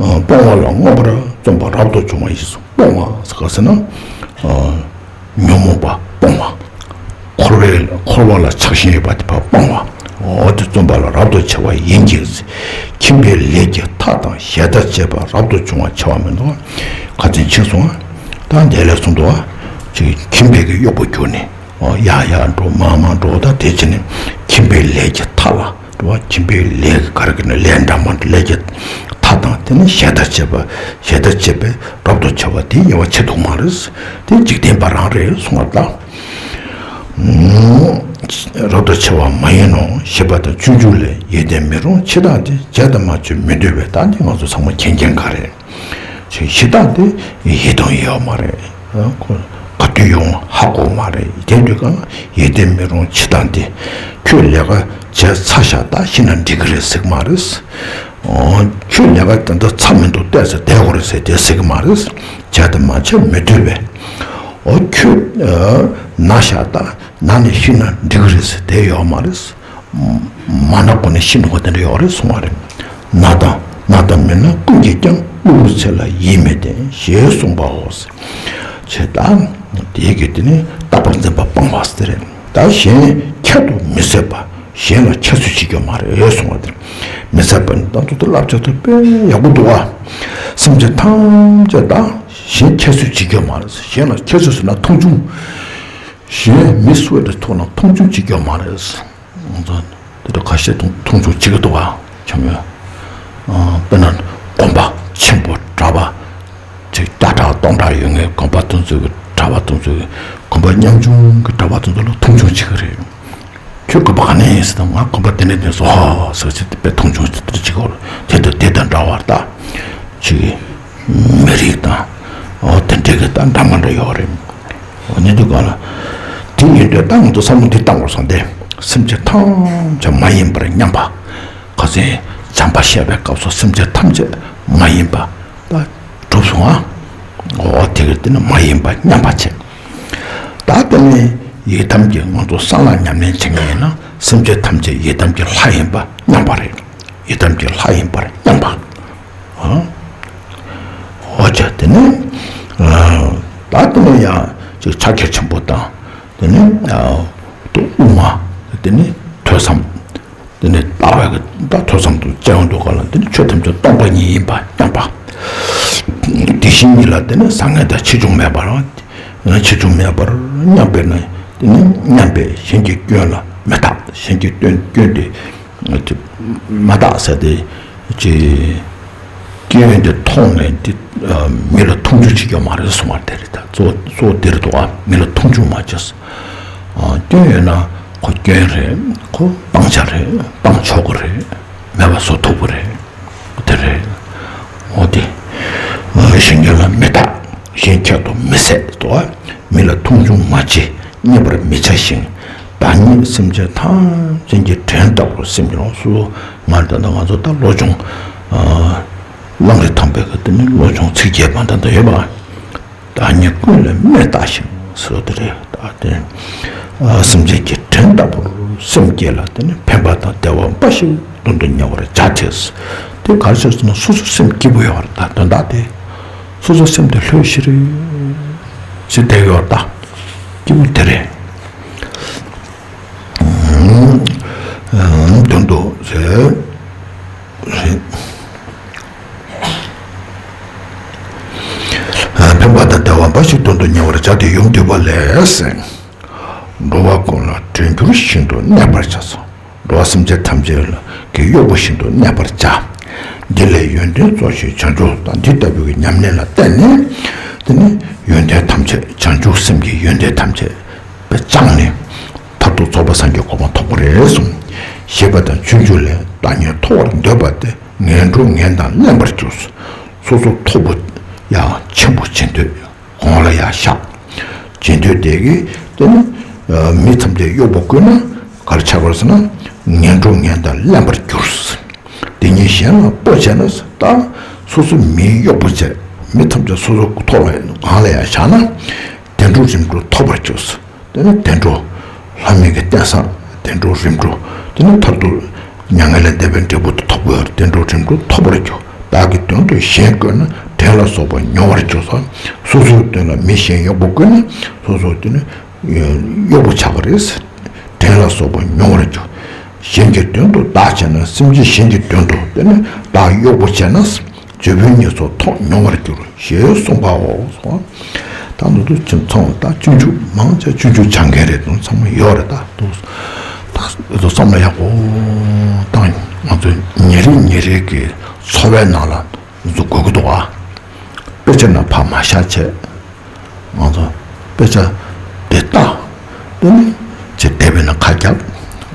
ཨོ། སྤོང་བ་ལ་མངོན་པར་བརྩོན་པ་རབ་ཏུ་བྱུང་བ་ཡིན་གསུང་། སྤོང་བ་ཟེར་ག་ཟེར་ན། ཨོ། ཉོན་མོངས་པ་སྤོང་བ། འཁོར་བའི་འཁོར་བ་ལ་ཆགས་ཞེན་ཡོད་པ་དེ་ཕར་སྤོང་བ། ཨོ། དེ་བརྩོན་པ་ལ་རབ་ཏུ་བྱ་བ་ཡིན་གྱི། ཁྱིམ་པའི་ལས་ཀྱི་མཐའ་དང་ཞལ་ཏ་བཅས་པ་རབ་ཏུ་བྱུང་བ་བྱ་བ་མིན་འདུག་ཁ་ཚན་ཆིག་གསུང་བ། ད་འདི་ལས་གསུངས་འདུག་བ། ཅིག་ཁྱིམ་པའི་གི་གཡོག་པོ་གྱུར་ནས། ཨོ། ཡར་ཡར་འགྲོ་མར་མར་འགྲོ། ད་དེ་བྱས་ནས་ཁྱིམ་པའི་ལས་ཀྱི་མཐའ་ལ། འགྲོ་བ་ཁྱིམ་པའི་ལས་ཀྱི་ག་རེ་གི་ནི་ལས་འདྲ་མི་འདྲ་ལས་ཀྱི་མཐའ་དང་དེ་ནི་ཞལ་ཏ་བཅས་པ། ཞལ་ཏ་བཅས་པས་རབ་ཏུ་བྱ་བ་དེ་དབྱེ་བ་ཕྱེ་འདུག་མ་རེད། དེ་འཇིག་རྟེན་པ་རང་རེད་གསུང་བ་ལ། རབ་ཏུ་བྱ་བ་མ་ཡིན་ནོ། ཞེས་པ་དང་སྤྱོད་འཇུག་ལས། ཡིད་བརྟན་མི་རུང་ཕྱི་དང་འདི། བྱས་དང་མ་བྱས་མི་འདོད་པས། ད་འདི་ང་ཚོ་ཚང་མ་མཁྱེན་མཁྱེན་ག་རེད། ཞེས་ཞེ་སྡང་དེ་ཡིད་དང་ཡོད་མ་རེད། ཁོ་ག་དུས་ཡོང་ཧ་གོ་མ་རེད། དེ་དུས་གང་ཡིད་བརྟན་མི་རུང་ཕྱི་དང་འདི། ཁྱོད་ལས་ཀ་བྱས་ཚར་ཤག་ད་ཤི་ན་འགྲིག་གི་རེད་ཟེར་གི་མ་རེད། ཁྱོད་ལས་ཀ་དེ་འདྲ་ཚར་མི་འདུག་བལྟས་ཚེ་བསྡད་དགོས་རེད་ཟེར་དེ་ཟེར་གི་མ་རེད། བྱས་དང་མ་བྱས་མི་འདོད་པས། ཨོ། ཁྱོད་ན་ཤག་ད་ན་ནས་ཤི་ན་འགྲིག་གི་རེད་ཟེར་དེ་ཡོད་མ་རེད། མ་ན་གོ་ནས་ཤི་འགྲོ་གི་དེ་འདྲ་ཡོད་རེད་གསུང་བ་རེད། ན་དང་ན་དང་མི་ན་ཀུན་གྱིས་ཀྱང་། གློ་བུར་ཚེ་ལ་ཡིད་མི་བརྟན། ཞེས་གསུངས་པའོ། ཞེས་ད་དེའི་གི་དེ་ནི་རྟག་པར་འཛིན་པ་སྤངས་པ་ཟེར་རེད། ད་གཞན་ཁྱད་དུ་མི་བསད་པ། གཞན་ལ་ཁྱད་གསོད་བྱེད་རྒྱུ་མ་རེད་གསུང་བ་དེ། མི་བསད་པ་ནི་ད་དུང་དེ་བསླབ་བྱ་དེ་དཔེ་ཡག་པོ་འདུག་བ། སེམས་ཅན་ཐམས་ཅད་ད་གཞན་ཁྱད་གསོད་བྱེད་རྒྱུ་མ་རེད། གཞན་ལ་ཁྱད་གསོད་ཟེར་ན་མཐོང་ཆུང་། གཞན་མི་སུ་དེ་ཐོག་ན་མཐོང་ཆུང་བྱེད་རྒྱུ་མ་རེད། ང་ཚོ་དེ་འདྲ་ཁ་ཤས་མཐོང་མཐོང་ཆུང་བྱེད་ཀྱི་འདུག་བ། ཆོ་མེད། ཨ། དཔེར་ན་དགོན་པ་ཆེན་པོ་གྲྭ་པ་ཅིག་བརྒྱ་ཕྲག་སྟོང་ཕྲག་ཡོད་མཁན་དགོན་པ་དེ་ཚོའི་གྲྭ་པ་དེ་ཚོའི་དགོན་པ་ཉམ་ཆུང་གི་གྲྭ་པ་དེ་ཚོ་ལ་མཐོང་ཆུང་བྱེད་ཀྱི་རེད། ཁྱོད་དགོན་པ་ག་ནས་ཡིན་ཟེར་དུས། ང་དགོན་པ་དེ་ནས་ཡིན་ཟེར། ཧོ་ཟེར་བྱས་ཏེ་དཔེ་མཐོང་ཆུང་དེ་འདྲ་བྱེད་ཀྱི་ཡོད་རེད། དེ་དང་དེ་དང་འདྲ་བར་ད་ཅིག་མི་རིགས་དང་། ཨོ། དེ་འདྲའི་གི་ད་འདྲ་མི་འདྲ་ཡོད་རེད། ཨོ། ནི་དུས་གང་ལ། དེ་ཡིན་དུས་ད་ང་ཚོ་བསམ་བློ་འདི་བཏང་དགོས་སོང་སྟེ། སེམས་ཅན་ཐམས་ཅད་མ་ཡིན་པར་མཉམ་པ། ཁ་སང་བྱམས་པ་བཤད་པའི་སྐབས་སུ་སེམས་ཅན་ཐམས་ཅད་མ་ཡིན་པ་ད་གྲུབ་སོང་ཨ། ཨོ། དེ་གི་དེ་ནི་མ་ཡིན་པ་མཉམ་པ་བྱས། ད་དེ་ནི་ཡི་དམ་གྱི་ང་ཚོ་གསང་སྔགས་ཉམས་ལེན་བྱེད་མཁན་ཡིན་ན་སེམས་ཅན་ཐམས་ཅད་ཡི་དམ་གྱི་ལྷ་ཡིན་པ་མཉམ་པ་རེད། ཡི་དམ་གྱི་ལྷ་ཡིན་པར་མཉམ་པ། ཨ། འོ་ཅག་དེ་ནི། ཨ། ད་དེ་ནི་ཡང་ཅིག་ཕྱག་རྒྱ་ཆེན་པོ་དང་། དེ་ནི། ཨ། དབུ་མ། དེ་ནི་ཐོས་བསམ། དེ་ནི་ལྟ་བའི་གི་ད་ཐོས་བསམ་དུ་བྱ་ཡོང་དུས་གང་ལ་དེ་ནི་ཆོས་ཐམས་ཅད་སྟོང་པ་ཉིད་ཡིན་པ་མཉམ་པ། དེ་བཞིན་ཉིད་ལ་དེ་ནི་བཟང་ངན་དང་ཆེ་ཆུང་མེད་པར། ཆེ་ཆུང་མེད་པར་མཉམ་པས་ན། དེ་ནི་མཉམ་པས་གཞན་གྱི་སྐྱོན་ལ་མི་རྟག་གཞན་གྱི་སྐྱོན་སྐྱོན་དེ་མ་བརྟགས་ཟེར་ཏེ། ཅེས། སྐྱོན་དེ་མཐོང་ནས་དེ་མི་ལ་མཐོང་ཆུང་བྱེད་རྒྱུ་མ་རེད་གསུང་བ་དེ་རེད། ད་གཙོ་བོ་གཙོ་བོ་དེ་རེད་འདུག་ཨ། མི་ལ་མཐོང་ཆུང་མ་བྱས། སྐྱོན་ཡོད་ན་ཁོ་སྐྱོན་རེད། ཁོ་སྤང་བྱ་རེད། སྤང་ཆོག་གི་རེད། མེད་པ་བཟོ་ཐུབ་ཀྱི་རེད། དེ་རེད། འོ་དེ། གཞན་སྐྱོན་ལ་མི་རྟག་གཞན་ཁྱད་དུ་མི་བསད་འདུག་ཨ། མི་ལ་མཐོང་ཆུང་མ་བྱེད། བརྙས་པར་མི་བྱ་ཞིང་། བདག་ཉིད་སེམས་ཅན་ཐམས་ཅད་ཀྱི་བྲན་ལྟ་བུར་སེམས་ཀྱི་ལོངས་སུ། ང་ད་ལྟ་ང་ཚོ་ད་བློ་སྦྱོང་། ཨ། བླ་མ་རི་ཐང་པའི་གི་དེ་ནི་བློ་སྦྱོང་ཚིགས་བརྒྱད་པ་ད་ལྟ་ཡོད་པ། བདག་ཉིད་ཀུན་ལས་དམན་བལྟ་ཞིང་ཟེར་བ་དེ་རེད། ད་དེ། ཨ། སེམས་ཅན་གྱི་བྲན་ལྟ་བུར་སེམས་བསྐྱེད་ལ་དེ་ནི་ཕན་པ་དང་བདེ་བ་འབའ་ཞིག་དོན་དུ་གཉེར་བར་བྱ་སྟེ། དེ་ག་རེ་ཟེར་ན་སོ་སོ་སེམས་སྐྱིད་པོ་ཡོད་པར་ད་དོན་དག་དེ། སོ་སོ་སེམས་དེ་ལྷོད་ཤིག་རེ་ཟེར་བསྡད་ཡོད་ད། སྐྱིད་པོ་དེ་རེད། དོན་དུ་ཟེར། ཕན་པ་དང་བདེ་བ་འབའ་ཞིག་དོན་དུ་གཉེར་བར་བྱ་སྟེ་ཡུམ་འདུས་པ་ལས། འགྲོ་བ་ཀུན་ལ་བྲན་འགྱུར་ཞིང་དུ་གནས་པར་བྱ་སོ། འགྲོ་བ་སེམས་ཅན་ཐམས་ཅད་ཀྱི་གཡོག་པོ་བཞིན་དུ་གནས་པར་བྱ། འདི་ལས་ཡོན་ཏན་རྫོགས་ཤིང་བྱང་ཆུབ་དང་འདི་ལྟ་བུའི་ཉམས་ལེན་ལ་བརྟེན་ནས། དེ་ནི་ཡོན་ཏན་ཐམས་ཅད་བྱང་ཆུབ་སེམས་ཀྱི་ཡོན་ཏན་ཐམས་ཅད་སྦྱངས་ནས། མཐར་ཐུག་རྫོགས་པའི་སངས་རྒྱས་གོ་འཕང་ཐོབ་པ་རེད་གསུངས། ཞེས་པ་དང་སྤྱོད་འཇུག་ལས། བདག་ཉིད་མཐོ་བར་འདོད་པ་སྟེ། ངན་འགྲོ་ངན་དང་ལྡན་པར་འགྱུར། སོ་སོ་མཐོ་པོ་ཡང་ཆེན་པོ་བྱེད་འདོད། གོང་ལ་ཡར་བཞག་བྱེད་འདོད་དེ་གིས་དེ་ནི་མི་ཐམས་ཅད་གཡོག་པོ་བསྐོས་ན་ག་རེ་ཆགས་པར་ཟེར་ན། ངན་འགྲོ་ངན་དང་ལེན་པར་འགྱུར། དེ་ཉིད་གཞན་ལ་སྤོ་བྱས་ན། ད་སོ་སོ་མིའི་གཡོག་པོ་བྱས། མི་ཐམས་ཅད་སོ་སོ་མཐོ་ལ་གང་ལ་ཡང་བཞག་ན། བདེ་འགྲོ་རིམ་གྲོ་ཐོབ་པར་འགྱུར། དེ་ནི་བདེ་འགྲོ་ལྷ་མི་གི་རྟེན་བཟང་། བདེ་འགྲོ་རིམ་གྲོ། དེ་ནི་མཐར་ཐུག་མྱ་ངན་ལས་འདས་པའི་འབྲས་བུ་དེ་ཐོབ་དགོས། བདེ་འགྲོ་རིམ་གྲོ་ཐོབ་པར་འགྱུར། བདག་གི་དོན་དུ་གཞན་བསྐོས་ན། བྲན་ལ་སོགས་པ་མྱོང་བར་འགྱུར་ཟེར། སོ་སོའི་དོན་ལ་མི་གཞན་གཡོག་པོ་བསྐོས་ན་སོ་སོ་དེ་ནི་གཡོག་པོ་ཆགས་ཀྱི་རེད། བྲན་ལ་སོགས་པ་མྱོང་བར་འགྱུར། གཞན་གྱི་དོན་དུ་བདག་བྱས་ན། སེམས་ཅན་གཞན་གྱི་དོན་དུ་དེ་ནི་བདག་གཡོག་པོ་བྱས་ན། འཇོལ་པོའི་ཉེས་སོགས་ཐོག་མྱོང་བར་འགྱུར། ཞེས་གསུངས་པའོ། ད་འདི་ཚོ་ཁྱིམ་ཚང་ད་སྤྱོད་འཇུག་མང་ཆེ་སྤྱོད་འཇུག་སྦྱང་མཁན་རེད་དང་ཚང་མ་ཡོད་རེད། ད་འདུག་ད་འདི་ཚོ་བསམ་བློ་ཡག་པོ་བཏང་། ང་ཚོ་ཉིན་རེ་ཉིན་རེ་གི་འཚོ་བའི་ནང་ལ་འཛུགས་དགོས་ཀྱི་འདུག་ཨ། དཔེ་ཆ་ནང་ཕར་མ་བཞག་བྱས། ང་ཚོ་དཔེ་ཆ་དེ་ལྟ། དེ་ནི་ཅིག་བསྡད་པའི་ནང་ཁ་རྒྱབ།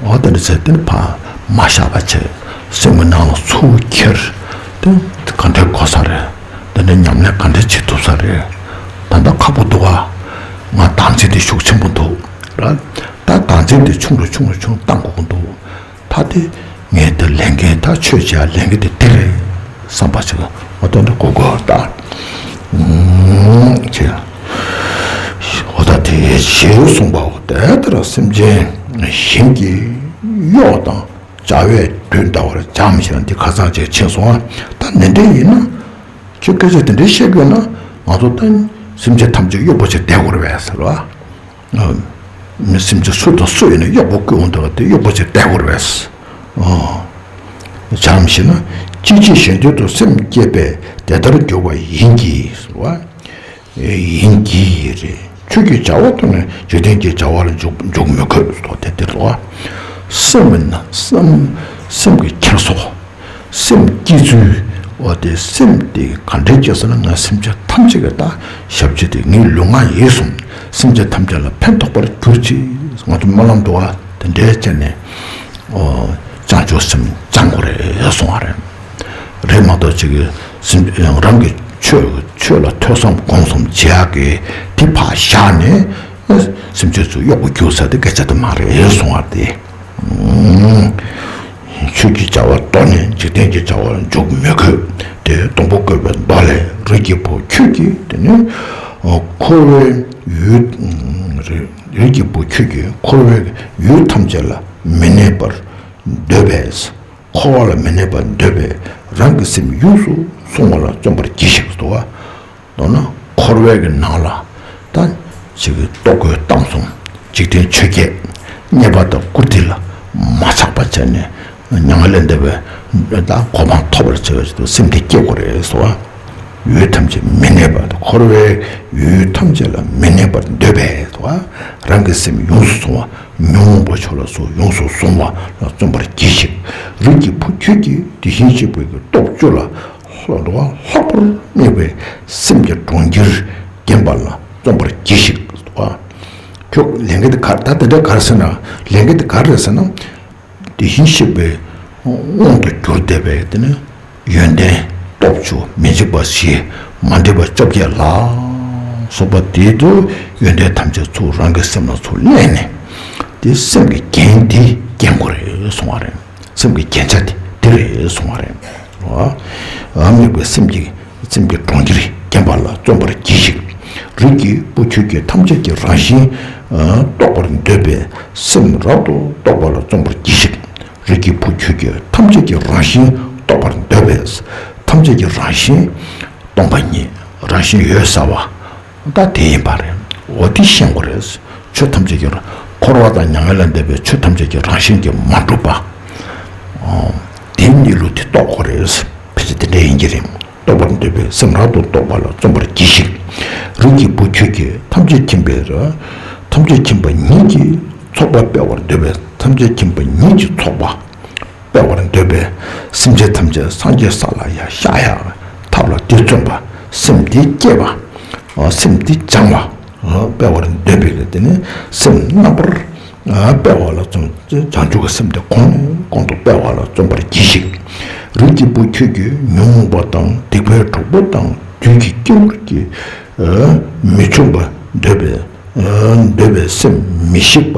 འོ་དེ་འདྲ་བྱས། དེ་ནི་ཕར་མ་བཞག་པ་བྱས། སེམས་ཀྱི་ནང་ལ་ཚུར་འཁྱེར། དེ་ག་འདྲའི་གོ་ས་རེད། དེ་འདྲའི་ཉམས་ལེན་ག་འདྲ་བྱེད་ཐུབ་ས་རེད། ད་ལྟ་ཁག་པོ་འདུག་ཨ། ང་བདག་འཛིན་དེ་ཤུགས་ཆེན་པོ་འདུག་ར། ད་བདག་འཛིན་དེ་ཆུང་རུ་ཆུང་རུ་ཆུང་བཏང་དགོས་ཀྱི་འདུག་ད་དེ་ངས་དེ་ལས་འགན། ད་ཆོས་བྱེད་ཡ་ལས་འགན་དེ་དེ་རེད་བསམ་པ་ཞིག་འོ་དེ་འདྲ་དགོས་དགོས་ད། ཨུམ་ཅེས། འོ་ད་དེ་ཞེས་གསུངས་པའོ། དེ་ལྟར་སེམས་ཅན་གཞན་གྱི་གཡོག་དང་བྱ་བས་དུས་འདའ་བར་བྱའམ་ཞེ་ན། འདི་ཁ་སང་ཅིག་ཕྱིན་སོང་ཨ། ད་ནན་ཏན་ཡིན་ན། ཁྱོད་སྐད་ཆ་དེ་འདྲའི་བཤད་དགོས་ན། ང་ཚོ་ད་སེམས་ཅན་ཐམས་ཅད་གཡོག་པོ་བྱས་བསྡད་དགོས་རེད་པས་ཟེར་བ། མི་སེམས་ཅན་སུ་དང་སུ་ཡིན་ན་གཡོག་པོ་བསྐོས་འོང་དུས་དེ་གཡོག་པོ་བྱས་བསྡད་དགོས་རེད་པས། བྱའམ་ཞེ་ན། ཅི་ཕྱིར་གཞན་དོན་དུ་སེམས་བསྐྱེད་པས་དེ་ལྟར་འགྱུར་བ་ཡིན་གྱི་ཟེར་བ། ཡིན་གྱི་རེད། ཆོས་ཀྱི་བྱ་བ་དུ་ནི་འཇིག་རྟེན་གྱི་བྱ་བ་ལ་འཇུག་འཇུག་མི་དགོས་སོ། དེ་དེ་རེད་བ། སེམས་མིན་ན་སེམས་སེམས་ཀྱི་འཁྱེར་སོ། སེམས་བསྐྱེད་ཚུལ། འོ་དེ་སེམས་དེ་ག་འདྲས་སྐྱེ་ཟེར་ན། ང་སེམས་ཅན་ཐམས་ཅད་ཀྱི་ད་ཞབས་ཕྱི་དེ་ངའི་ལུས་ངག་ཡིད་གསུམ་སེམས་ཅན་ཐམས་ཅད་ལ་ཕན་ཐོགས་པར་གྱུར་ཅིག་ང་ཚོ་སྨོན་ལམ་འདུག་བ། དེ་འདྲས་བྱས་ནས་ཨོ་བྱང་ཆུབ་སེམས་སྦྱང་དགོས་རེད་གསུང་བ་རེད། རེད་མ་གཏོགས་ཅིག་སེམས་རང་གི་ཆོས་ཆོས་ལ་ཐོས་བསམ་སྒོམ་གསུམ་བྱེད་ཡག་གི་དེ་ཕར་བཞག་ནས་སེམས་ཅན་ཚོ་གཡོག་པོ་རྒྱུག་ས་དེ་སྐད་ཆ་དེ་མ་རེད་གསུང་བ་དེ། ཆོས་ཀྱི་བྱ་བ་དོར་ནས་འཇིག་རྟེན་གྱི་བྱ་བ་ལ་འཇུག་མི་དགོས། དེ་སྡོང་པོ་བཀོད་པའི་མདོ་ལས། རིགས་ཀྱི་བུ་ཁྱོད་ཀྱིས་དེ་ནི་འཁོར་བའི་ཡུལ། རིགས་ཀྱི་བུ་ཁྱོད་ཀྱིས་འཁོར་བའི་ཡུལ་ཐམས་ཅད་ལ་མི་གནས་པར་འདོད་པས། འཁོར་བ་ལ་མི་གནས་པར་འདོད་པས་རང་གི་སེམས་ཡོངས་སུ་བསྲུང་བ་ལ་བརྩོན་པར་གྱིས་ཤིག་ཟེར་བ། མདོར་ན་འཁོར་བའི་གི་ནང་ལ་ད་ཅིག་གི་ལྟོ་གོས་གཏམ་གསུམ་འཇིག་རྟེན་ཆོས་བརྒྱད་རྙེད་པ་དང་བཀུར་སྟི་ལ་མ་ཆགས་པ་བྱས་ནས་མྱ་ངན་ལས་འདས་པའི་ད་གོ་འཕང་ཐོབ་པར་བྱ་བའི་ཆེད་དུ་སེམས་དེ་བསྐྱེད་དགོས་རེད་ཟེར་བ། ཡུལ་ཐམས་ཅད་མི་གནས་པར། འཁོར་བའི་ཡུལ་ཐམས་ཅད་ལ་མི་གནས་པར་འདོད་པས་ཟེར་བ། རང་གི་སེམས་ཡོངས་སུ་བསྲུང་བ། ཉོན་མོངས་པ་ཕྱོགས་ལ་སོགས་ཡོངས་སུ་བཟུང་བ་ལ་བརྩོན་པར་གྱིས་ཤིག་རིགས་ཀྱི་བུ་ཁྱོད་ཀྱིས་དེ་བཞིན་གཤེགས་པའི་གི་སྟོབས་བཅུ་ལ་ལྷག་པར་དམིགས་པའི་སེམས་ཀྱི་གྲོང་ཁྱེར་བརྒྱན་པ་ལ་བརྩོན་པར་གྱིས་ཤིག་ཁྱོད་ལས་འགན་དེ་ག་ད་དེ་འདྲ་ག་རེ་ཟེར་ན། ལས་འགན་དེ་ག་རེ་རེད་ཟེར་ན། དེ་བཞིན་གཤེགས་པའི་དབང་དུ་གྱུར་བསྡད་པའི་དེ་ནི་ཡོན་ཏན་སྟོབས་བཅུ། མི་འཇིགས་པ་བཞི། མ་འདྲེས་པ་བཅོ་བརྒྱད་ལ་སོགས་པ་དེ་དུ་ཡོན་ཏན་ཐམས་ཅད་ཚུར་རང་གི་སེམས་ལ་ཚུར་ལེན་ནས་དེ་སེམས་ཀྱི་རྒྱན་དེ་བརྒྱན་དགོས་རེད་གསུང་བ་རེད། སེམས་ཀྱི་རྒྱན་ཆ་དེ་དེ་རེད་གསུང་བ་རེད། ཨ་དམིགས་པའི་སེམས་ཀྱི་སེམས་ཀྱི་གྲོང་ཁྱེར་བརྒྱན་པ་ལ་བརྩོན་པར་གྱིས་ཤིག་རིགས་ཀྱི་བུ་ཁྱོད་ཀྱིས་ཐམས་ཅད་ཀྱི་རང་བཞིན་རྟོགས་པར་འདོད་པས་སེམས་རབ་ཏུ་རྟོག་པ་ལ་བརྩོན་པར་གྱིས་ཤིག་རིགས་ཀྱི་བུ་ཁྱོད་ཀྱིས་ཐམས་ཅད་ཀྱི་རང་བཞིན་རྟོགས་པར་འདོད་པས། ཐམས་ཅད་ཀྱི་རང་བཞིན་སྟོང་པ་ཉིད་རང་བཞིན་ཡོད་ཟེར་བ་ད་དེ་ཡིན་པ་རེད། འོ་དེ་ཤེས་དགོས་རེད། ཆོས་ཐམས་ཅད་ཀྱི་འཁོར་བ་དང་མྱ་ངན་ལས་འདས་པའི་ཆོས་ཐམས་ཅད་ཀྱི་རང་བཞིན་གྱིས་མ་གྲུབ་པ། དེ་གནས་ལུགས་དེ་རྟོགས་དགོས་རེད། ཕལ་ཆེར་དེ་འདྲ་ཡིན་གྱི་རེད། རྟོགས་པར་འདོད་པས་སེམས་རབ་ཏུ་རྟོག་པ་ལ་བརྩོན་པར་གྱིས་ཤིག་རིགས་ཀྱི་བུ་ཁྱོད་ཀྱིས་ཐམས་ཅད་མཁྱེན་པའི་ར། ཐམས་ཅད་མཁྱེན་པ་ཉིད་ཀྱི་ཚོགས་པ་སྤེལ་བར་འདོད་པས་ཐམས་ཅད་མཁྱེན་པ་ཉིད་ཀྱི་ཚོགས་པ་སྤེལ་བར་འདོད་པས་སེམས་ཅན་ཐམས་ཅད་སངས་རྒྱས་ས་ལ་ཡར་གཤེགས་ཡག་ཐབས་ལ་དེ་བརྩོན་པ། སེམས་དེ་བསྐྱེད་པ། སེམས་དེ་སྦྱང་བ། སྤེལ་བར་འདོད་པའི་གི་དེ་ནི་སེམས་རྣམ་པར་ སྤེལ་བ་ལ་བརྩོན། བྱང་ཆུབ་ཀྱི་སེམས་དེ་གོང་ནས་གོང་དུ་སྤེལ་བ་ལ་བརྩོན་པར་གྱིས་ཤིག། རིགས་ཀྱི་བུ་ཁྱོད་ཀྱིས་ཉོན་མོངས་པ་དང་སྡིག་པའི་གྲོགས་པོ་དང་བདུད་ཀྱི་སྐྱེ་བོར་གྱིས་མི་འཆུགས་པ་འདོད་པའི་འདོད་པའི་སེམས་མི་ཞིག་པ།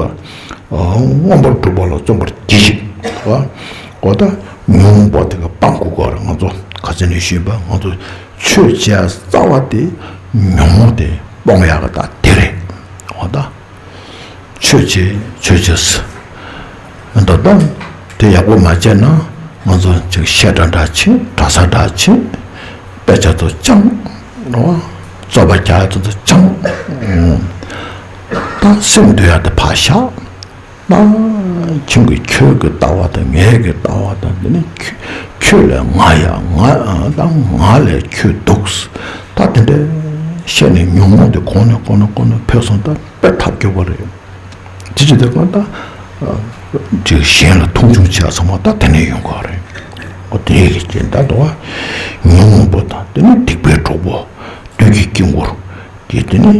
མངོན་པར་སྒྲུབ་པ་ལ་བརྩོན་པར་གྱིས་ཤིག། འོ་ད་ཉོན་མོངས་པ་དེ་ག་སྤང་དགོས་ཀྱི་རེད། ང་ཚོ་ཁ་སང་ནས་ཞུས་པ། ང་ཚོ་ཆོས་བྱེད་རྩ་བ་དེ་ཉོན་མོངས་དེ་སྤོང་ཡག་གི་ད་དེ་རེད། འོ་ད་ཆོས་བྱེད་ཆོས་བྱེད་ཟེར། འདི་ལྟ་དེ་ཡག་པོ་མ་བྱས་ན་ང་ཚོ་ཅིག་བཤད་གྲྭ་འདྲ་ཕྱིན། གྲྭ་ས་འདྲ་ཕྱིན། དཔེ་ཆ་ཚོ་སྦྱངས། རེད་བ། རྩོད་པ་རྒྱག་ཡག་ཚོ་ཚོ་སྦྱངས། ད་སེམས་འདུལ་ཡག་དེ་ཕར་བཞག། ད་ཁྱོད་ཀྱི་ཁྱོད་ཀྱི་ལྟ་བ་དང་ངའི་གི་ལྟ་བ་དང་། དེ་ནི་ཁྱོད་ཁྱོད་ལས་ང་ཡག། ང་ད་ང་ལས་ཁྱོད་སྡུག། ད་དེ་འདྲ་བཤད་ནས་ཉོན་མོངས་དེ་གོང་ནས་གོང་ནས་གོང་ནས་འཕེལ་སོང་། ད་དཔེ་ཐབས་སྐྱོ་པོ་རེད། དེ་ཅི་སྟེ་གང་ལྟར་ཅིག་གཞན་ལ་མཐོང་ཆུང་བྱས་ཚང་མ་ད་དེ་ནས་ཡོང་གི་རེད། འོ་དེ་ཡི་རྐྱེན་ད་དོ་བ་ཉོན་མོངས་པ་དང་དེ་ནི་སྡིག་པའི་གྲོགས་པོ་བདུད་ཀྱི་དཀྱིལ་འཁོར་གྱི་དེ་ནི་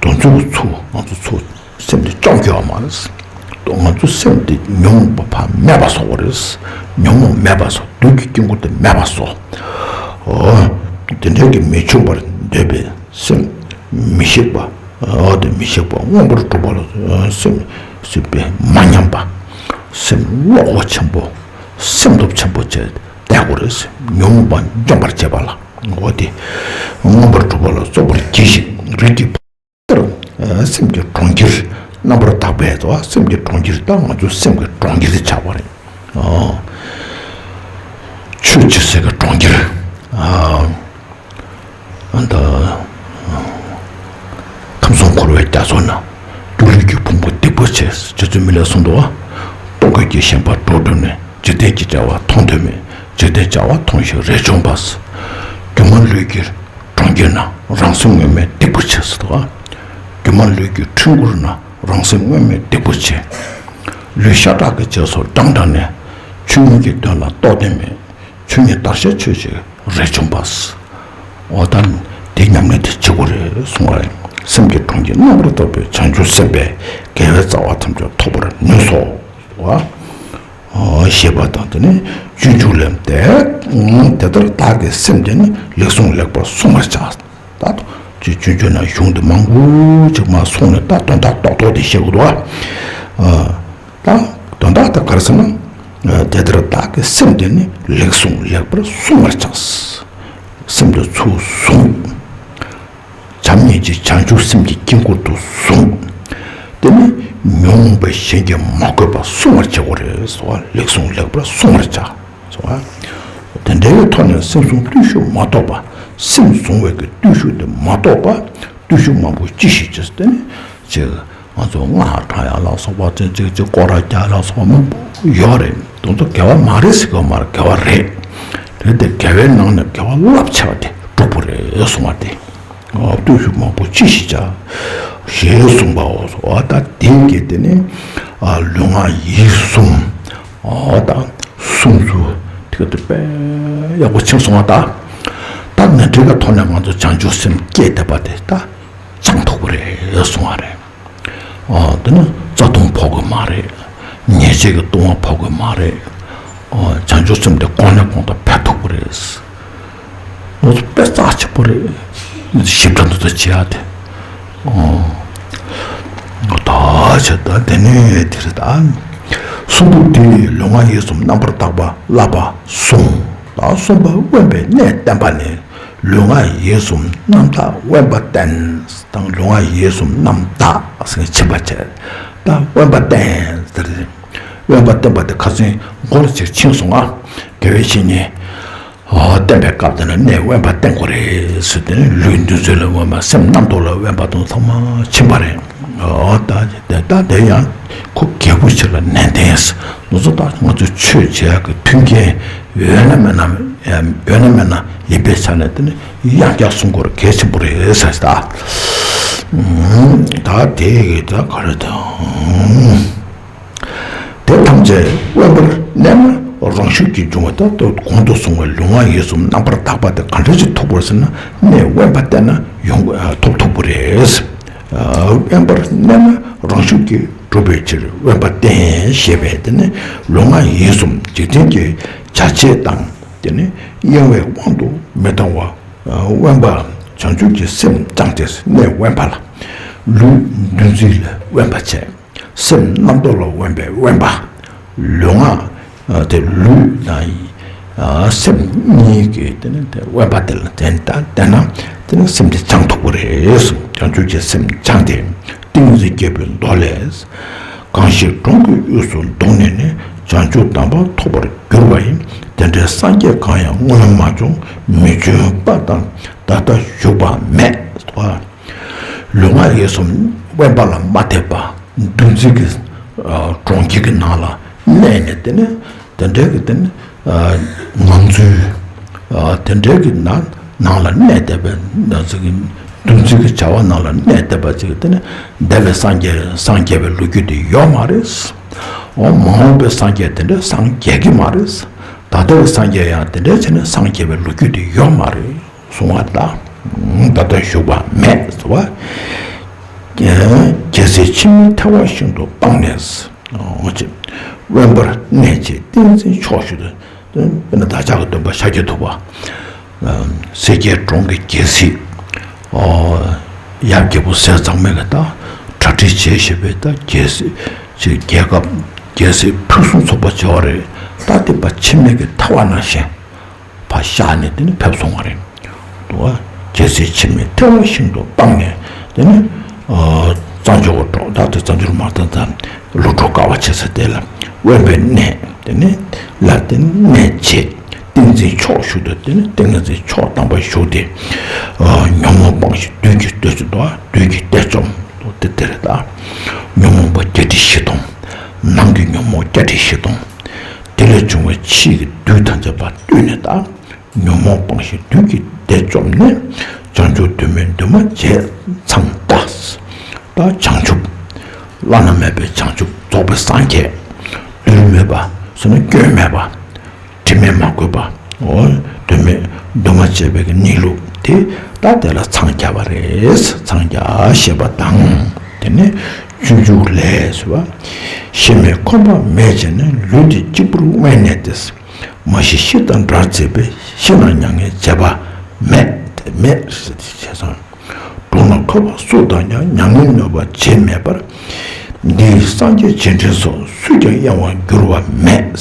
དོན་ཚུལ་ཚུ་ང་ཚོ་ཚུ་སེམས་དེ་སྐྱོང་རྒྱུ་ཡོད་མ་རེད། ང་ཚོ་སེམས་དེ་ཉོན་མོངས་པ་ཕར་མེད་པ་བཟོ་དགོས་རེད། ཉོན་མོངས་མེད་པ་བཟོ། བདུད་ཀྱི་དཀྱིལ་འཁོར་དེ་མེད་པ་བཟོ། འོ་དེ་འདྲའི་གི་མི་འཆུགས་པར་འདོད་པའི་སེམས་མི་ཞིག་པ། འོ་དེ་མི་ཞིག་པ་མངོན་པར་སྒྲུབ་པ་ལ་སེམས་སྲིད་པའི་མ་ཉམས་པ། སེམས་བློ་ཁོག་ཆེན་པོ། སེམས་སྟོབས་ཆེན་པོ་བྱས་བསྡད་དགོས་རེད། ཉོན་མོངས་པ་འཇོམས་པར་བྱེད་པ་ལ། འོ་དེ་མངོན་པར་སྒྲུབ་པ་ལ་བརྩོན་པར་གྱིས་ཤིག། རིགས་ཀྱི་བུ། སེམས་ཀྱི་གྲོང་ཁྱེར་རྣམ་པར་དག་པའི་དོ། སེམས་ཀྱི་གྲོང་ཁྱེར་ད་ང་ཚོའི་སེམས་ཀྱི་གྲོང་ཁྱེར་དེ་ཆགས་པ་རེད། ཆོས་ཀྱི་སེམས་ཀྱི་གྲོང་ཁྱེར། ཨ་ད་ཁམས་གསུམ་འཁོར་བའི་རྒྱ་མཚོ་ན། སྒྱུ་ལུས་ཀྱི་ཕུང་པོ་སྡིག་པ་ཆེ། རྗེ་བཙུན་མི་ལས་གསུངས་འདུག་བ། ལྟོ་གོས་ཀྱིས་ཞེན་པ་འགྲོ་དོན་མེད། འཇིག་རྟེན་གྱི་བྱ་བ་མཐོང་དོན་མེད། འཇིག་རྟེན་བྱ་བ་མཐོང་ཞིང་རས་ཆུང་བ། སྒྱུ་མ་ལུས་ཀྱི་གྲོང་ཁྱེར་ན། རང་སེམས་དངོས་མེད་སྡིག་པ་ཆེ་ཟེར་འདུག་བ། སྒྱུ་མ་ལུས་ཀྱི་འཕྲུལ་འཁོར་ན། རང་སེམས་དངོས་མེད་སྡིག་པ་ཆེ། ལུས་ཤ་ཁྲག་གི་རྗེས་སུ་འབྲང་འབྲང་ནས། ཆོས་ཉིད་ཀྱི་དོན་ལ་རྟོགས་དོན་མེད། ཆོས་ཉིད་བདར་ཤ་ཆོད་ཅིང་རས་ཆུང་བ། འོ་ད་དེ་ཉམས་ལེན་དེ་བྱེད་དགོས་རེད་གསུང་བ་རེད། སེམས་ཀྱི་གྲོང་ཁྱེར་རྣམ་པར་དག་པའི་བྱང་ཆུབ་སེམས་དཔའི་དགེ་བའི་རྩ་བ་ཐམས་ཅད་ཐོབ་པར་ནུས་སོ། ཞེས་པ་དང་། དེ་ནས་སྤྱོད་འཇུག་ལས་དེ། དེ་ལྟར་བདག་གི་སེམས་དེ་ནི་ལེགས་གསུངས་ལེགས་པར་བསྲུང་བར་བྱ། ད་ཅི་སྤྱོད་འཇུག་ན་གཞུང་དེ་མང་པོ་ཅིག་མར་གསུངས་ནས། ད་དོན་དག་རྡོག་རྡོག་དེ་བཤད་དགོས་འདུག་བ། ད་དོན་དག་དེ་ག་རེ་ཟེར་ན། དེ་ལྟར་བདག་གི་སེམས་དེ་ནི་ལེགས་གསུངས་ལེགས་པར་བསྲུང་བར་བྱ། སེམས་དེ་ཚུར་བཟུང་། བྱམས་སྙིང་རྗེ་བྱང་ཆུབ་སེམས་ཀྱི་དཀྱིལ་འཁོར་དུ་བཟུང་། དེ་ནི་ཉོན་མོངས་པའི་ཞེན་གྱིས་མ་གོས་པར་བསྲུང་བར་བྱེད་དགོས་རེད་ཟེར་བ། ལེགས་གསུངས་ལེགས་པར་བསྲུང་བར་བྱ་ཟེར་བ། དེ་འདྲའི་ཐོག་ནས་སེམས་བཟུང་བརྟུལ་ཞུགས་མ་གཏོགས་པ། སེམས་བཟུང་བའི་གི་བརྟུལ་ཞུགས་དེ་མ་གཏོགས་པ། བརྟུལ་ཞུགས་མང་པོ་ཅི་ཞིག་བྱས། དེ་ནི་ཅིག་ང་ཚོ་སྔགས་བགྲང་ཡག་ལ་སོགས་པ་ཅིག་ཅིག་ཅིག་སྐོར་ར་རྒྱག་ལ་སོགས་པ་མང་པོ་ཡོད་རེད། དེ་ཚོ་དགེ་བ་མ་རེད་ཟེར་གི་མ་རེད། དགེ་བ་རེད། རེད་དེ་དགེ་བའི་ནང་ནས་དགེ་བ་རླབས་ཆེ་བ་དེ་སྒྲུབ་དགོས་རེད་གསུངས་པ་དེ། བརྟུལ་ཞུགས་མང་པོ་ཅི་ཞིག་བྱ། ཞེས་གསུངས་པའོ། འོ་ད་དེ་གི་དེ་ནི་ལུས་ངག་ཡིད་གསུམ། འོ་ད་གསུམ་ཚུ་དེ་ག་དེ་དཔེ་ཡག་པོ་ཕྱིན་སོང་བ། ད་ད་ནི་འདི་གི་ཐོག་ནས་ང་ཚོ་བྱང་ཆུབ་སེམས་བསྐྱེད་བསྡད་པ་དེ་ད་སྦྱང་ཐུབ་ཀྱི་རེད་གསུངས་པ་རེད། ཨ་དེ་ནི་རྩ་ལྟུང་ཕོག་གི་མ་རེད། ཉེས་བྱས་ཀྱི་ལྟུང་བ་ཕོག་གི་མ་རེད། ཨ་བྱང་ཆུབ་སེམས་དེ་གོང་ནས་གོང་དུ་འཕེལ་ཐུབ་ཀྱི་རེད། ང་ཚོ་དཔེ་རྩ་ཆེན་པོ་རེད། ཞིབ་ཕྲ་འདི་ཚོ་བྱེད་ཡ་དེ། ཨ་ད་བྱས་ད་དེ་ནི་དེ་རེད་ད། གསུམ་པོ་དེས་ལུས་ངག་ཡིད་གསུམ་རྣམ་པར་དག་པ་བསླབ་པ་གསུངས། ད་གསུམ་པ་དབེན་པའི་གནས་བསྟན་པ་ནི། ལུས་ངག་ཡིད་གསུམ་རྣམ་དག་དབེན་པ་བསྟེན། དང་ལུས་ངག་ཡིད་གསུམ་རྣམ་དག་ཟེར་ཕྱིན་པ་བྱས། ད་དབེན་པ་བསྟེན་ཟེར་ཏེ། དབེན་པ་བསྟེན་པ་དེ་ཁ་སང་མགོ་ལ་ཅིག་ཕྱིན་སོང་ང་། དགེ་བའི་བཤེས་གཉེན་བསྟེན་པའི་སྐབས་དེ་ན་གནས་དབེན་པ་བསྟེན་དགོས་རེད་ཟེར་ཏེ། ལུས་འདི་ཚོ་ལ་དབེན་པ། སེམས་རྣམ་རྟོག་ལ་དབེན་པ་དང་ཚང་མ་ཕྱིན་པ་རེད། ད་དེ་ད་དེ་ཡང་ཁོ་གལ་པོ་ཆེ་ལ་ནན་ཏན། ང་ཚོ་ད་ང་ཚོ་ཆོས་བྱེད་ཡག་གི་མཐུན་རྐྱེན་ཡོད་ན་མེད་ན། ཡོད་ན་མེད་ན་ཡིན་པའི་ཆ་ནས་དེ་ནི་ཡང་བསྐྱར་གསུང་དགོས་རེད། གལ་ཆེན་པོ་རེད་ཟེར་ད། ད་དེ་གི་ད་ག་རེ་དང་། དེ་ཐམས་ཅད་དབེན་པར་གནས་ན་རང་ཤུགས་ཀྱིས་འབྱུང་བ། ད་ལྟ་གོང་དུ་སོང་བའི་ལུས་ངག་ཡིད་གསུམ་རྣམ་པར་དག་པ་དེ་ག་འདྲ་ཞིག་ཐོབ་དགོས་ཟེར་ན། གནས་དབེན་པ་བསྟེན་ན་ཡོང་ཐོབ་ཐུབ་པ་རེད། དབེན་པར་གནས་ན་རང་ཤུགས་ཀྱིས་ སྒྲུབ་པའི་ཕྱིར་དབེན་པ་བསྟེན་ཞེས་པས། དེ་ནི་ལུས་ངག་ཡིད་གསུམ་འཇིག་རྟེན་གྱི་བྱ་བྱེད་དང་དེ་ནི་གཡེང་བའི་དབང་དུ་མི་བཏང་བ། དབེན་པ་བྱང་ཆུབ་ཀྱི་སེམས་བཅངས་ཏེ་གནས་དབེན་པ་ལ། ལུས་འདུ་འཛི་ལ་དབེན་པ་བྱས། སེམས་རྣམ་རྟོག་ལ་དབེན་པའི་དབེན་པ། ལུས་ངག་དེ་ལུས་དང་སེམས་གཉིས་ཀྱི་དེ་ནི་དེ་དབེན་པ་དེ་ལ་བསྟེན་ད་བསྟེན་ན་དེ་ནི་སེམས་དེ་བྱང་ཐུབ་པ་རེད། བྱང་ཆུབ་ཀྱི་སེམས་བཅངས་ཏེ། ཏིང་འཛིན་བསྐྱེད་པའི་མདོ་ལས། གང་ཞིག་གྲོང་གི་དབུས་སུ་འདུག་ནས་ནི་བྱང་ཆུབ་དམ་པ་ཐོབ་པར་འགྱུར་བ་ཡིན། དེ་འདྲའི་སངས་རྒྱས་གང་ཡང་སྔོན་མ་བྱུང་། མི་འབྱུང་བ་དང་ད་ལྟ་བཞུགས་པ་མེད། ལུས་ངག་ཡིད་གསུམ་དབེན་པ་ལ་མ་ཐེབས་པ། འདུ་འཛི་གི་གྲོང་ཁྱེར་གྱི་ནང་ལ་གནས་ནས་དེ་ནི་དེ་འདྲའི་གི་དེ་ནི་ངང་ཚུལ་དེ་འདྲའི་གི་ནང་ནང་ལ་གནས་བསྡད་པའི་ན་ཟེར་གི་འདུ་འཛི་གི་བྱ་བ་ནང་ལ་གནས་བསྡད་པ་ཅིག་དེ་ནི་འདས་པའི་སངས་རྒྱས་སངས་རྒྱས་པའི་ལོ་རྒྱུས་དེ་ཡོད་མ་རེད། འོ་མ་འོངས་པའི་སངས་རྒྱས་དེ་འདྲའི་སངས་རྒྱས་ཀྱི་མ་རེད། ད་ལྟ་བའི་སངས་རྒྱས་ཡང་དེ་འདྲའི་བྱས་ནས་སངས་རྒྱས་པའི་ལོ་རྒྱུས་དེ་ཡོད་མ་རེད། གསུང་བ་ལ། ད་ལྟ་བཞུགས་པ་མེད་ཟེར་བ། རྒྱལ་སྲས་འཆི་མེད་ཐལ་བ་བཞིན་དུ་སྤངས་ནས། དབེན་པར་གནས་བྱས་ཏིང་འཛིན་མཆོག་ཞུ་དོ། དཔེར་ན་བདག་ཅག་གི་སྟོན་པ་ཤཱཀྱ་ཐུབ་པ། སེར་སྐྱའི་གྲོང་གི་རྒྱལ་སྲིད། ཡབ་རྒྱལ་པོ་ཟས་གཙང་མའི་གི་ད་གྲ་སྒྲིག་བྱས་ཞེས་པའི་ད་རྒྱལ་སྲིད་ཅིག་རྒྱལ་ཁབ་རྒྱལ་སྲིད་ཕུན་སུམ་ཚོགས་པ་བྱས་པ་རེད། ད་དེ་པ་འཆི་མེད་ཀྱི་ཐལ་བ་ནང་བཞིན། ཕར་བཞག་ནས་དེ་ནི་ཕེབས་སོང་བ་རེད། དུ་བ། རྒྱལ་སྲས་འཆི་མེད་ཐལ་བ་བཞིན་དུ་སྤངས་ནས་དེ་ནི། གཙང་ཕྱོགས་གྲོང་ད་དེ་གཙང་ཕྱོགས་མར་ད་ད་ལོ་དྲུག་དཀའ་བ་སྤྱད་ས་དེ་ལ་དབེན་པའི་གནས་དེ་ནི་ལ་དེ་གནས་བྱས། ཏིང་འཛིན་མཆོག་ཞུ་དུ་དེ་ནི་ཏིང་འཛིན་མཆོག་དམ་པ་ཞུ་སྟེ། ཉོན་མོངས་སྤངས་ཤིང་བདུད་ཀྱི་གཏད་སོ་དུ་བ་བདུད་ཀྱི་གཏད་བཅོམ་དུ་དེ་དེ་རེད་ད། ཉོན་མོངས་པ་བརྒྱད་ཁྲི་བཞི་སྟོང་། ནང་གི་ཉོན་མོངས་བརྒྱད་ཁྲི་བཞི་སྟོང་། དེ་ལས་བྱུང་བའི་ཕྱིའི་བདུད་ཐམས་ཅད་པ་བཏུལ་ནས་དང་། ཉོན་མོངས་སྤངས་ཤིང་བདུད་ཀྱི་སྡེ་བཅོམ་ནས། བྱང་ཆུབ་འདུས་མའི་འདུན་མ་བྱས་ཚང་ད། ད་བྱང་ཆུབ། བླ་ན་མེད་པའི་བྱང་ཆུབ་རྫོགས་པའི་སངས་རྒྱས། བདུད་མེད་པ། བསོད་ནམས་སྐྱོན་མེད་པ། དྲི་མས་མ་གོས་པ། འོ། འདུན་མའི་འདུན་མ་བྱས་པའི་གནས་ལུགས་དེ་ད་དེ་ལ་འཚང་རྒྱ་བ་རེད། འཚང་རྒྱ་ཞེས་པ་དང་། དེ་ནས་སྤྱོད་འཇུག་ལས་ཟེར་བ། ཤི་མེད་འཁོན་པ་མེད་བྱས་ནས་ལུས་འདི་གཅིག་པུར་དབེན་གནས་ཏེ། མ་ཤི་ཤི་དང་འདྲར་བརྩིས་པས། ཤི་ན་མྱ་ངན་བྱེད་པ་མེད་དེ་མེད་ཟེར་ཏེ་བྱས་ཙང་། གྲོང་ན་འཁོད་པ་སུ་དང་ཀྱང་། མྱ་ངན་གནོད་པ་བྱེད་མེད་པར། འདི་ཡི་སངས་རྒྱས་རྗེས་དྲན་སོགས། སུས་ཀྱང་གཡེང་བར་འགྱུར་བ་མེད།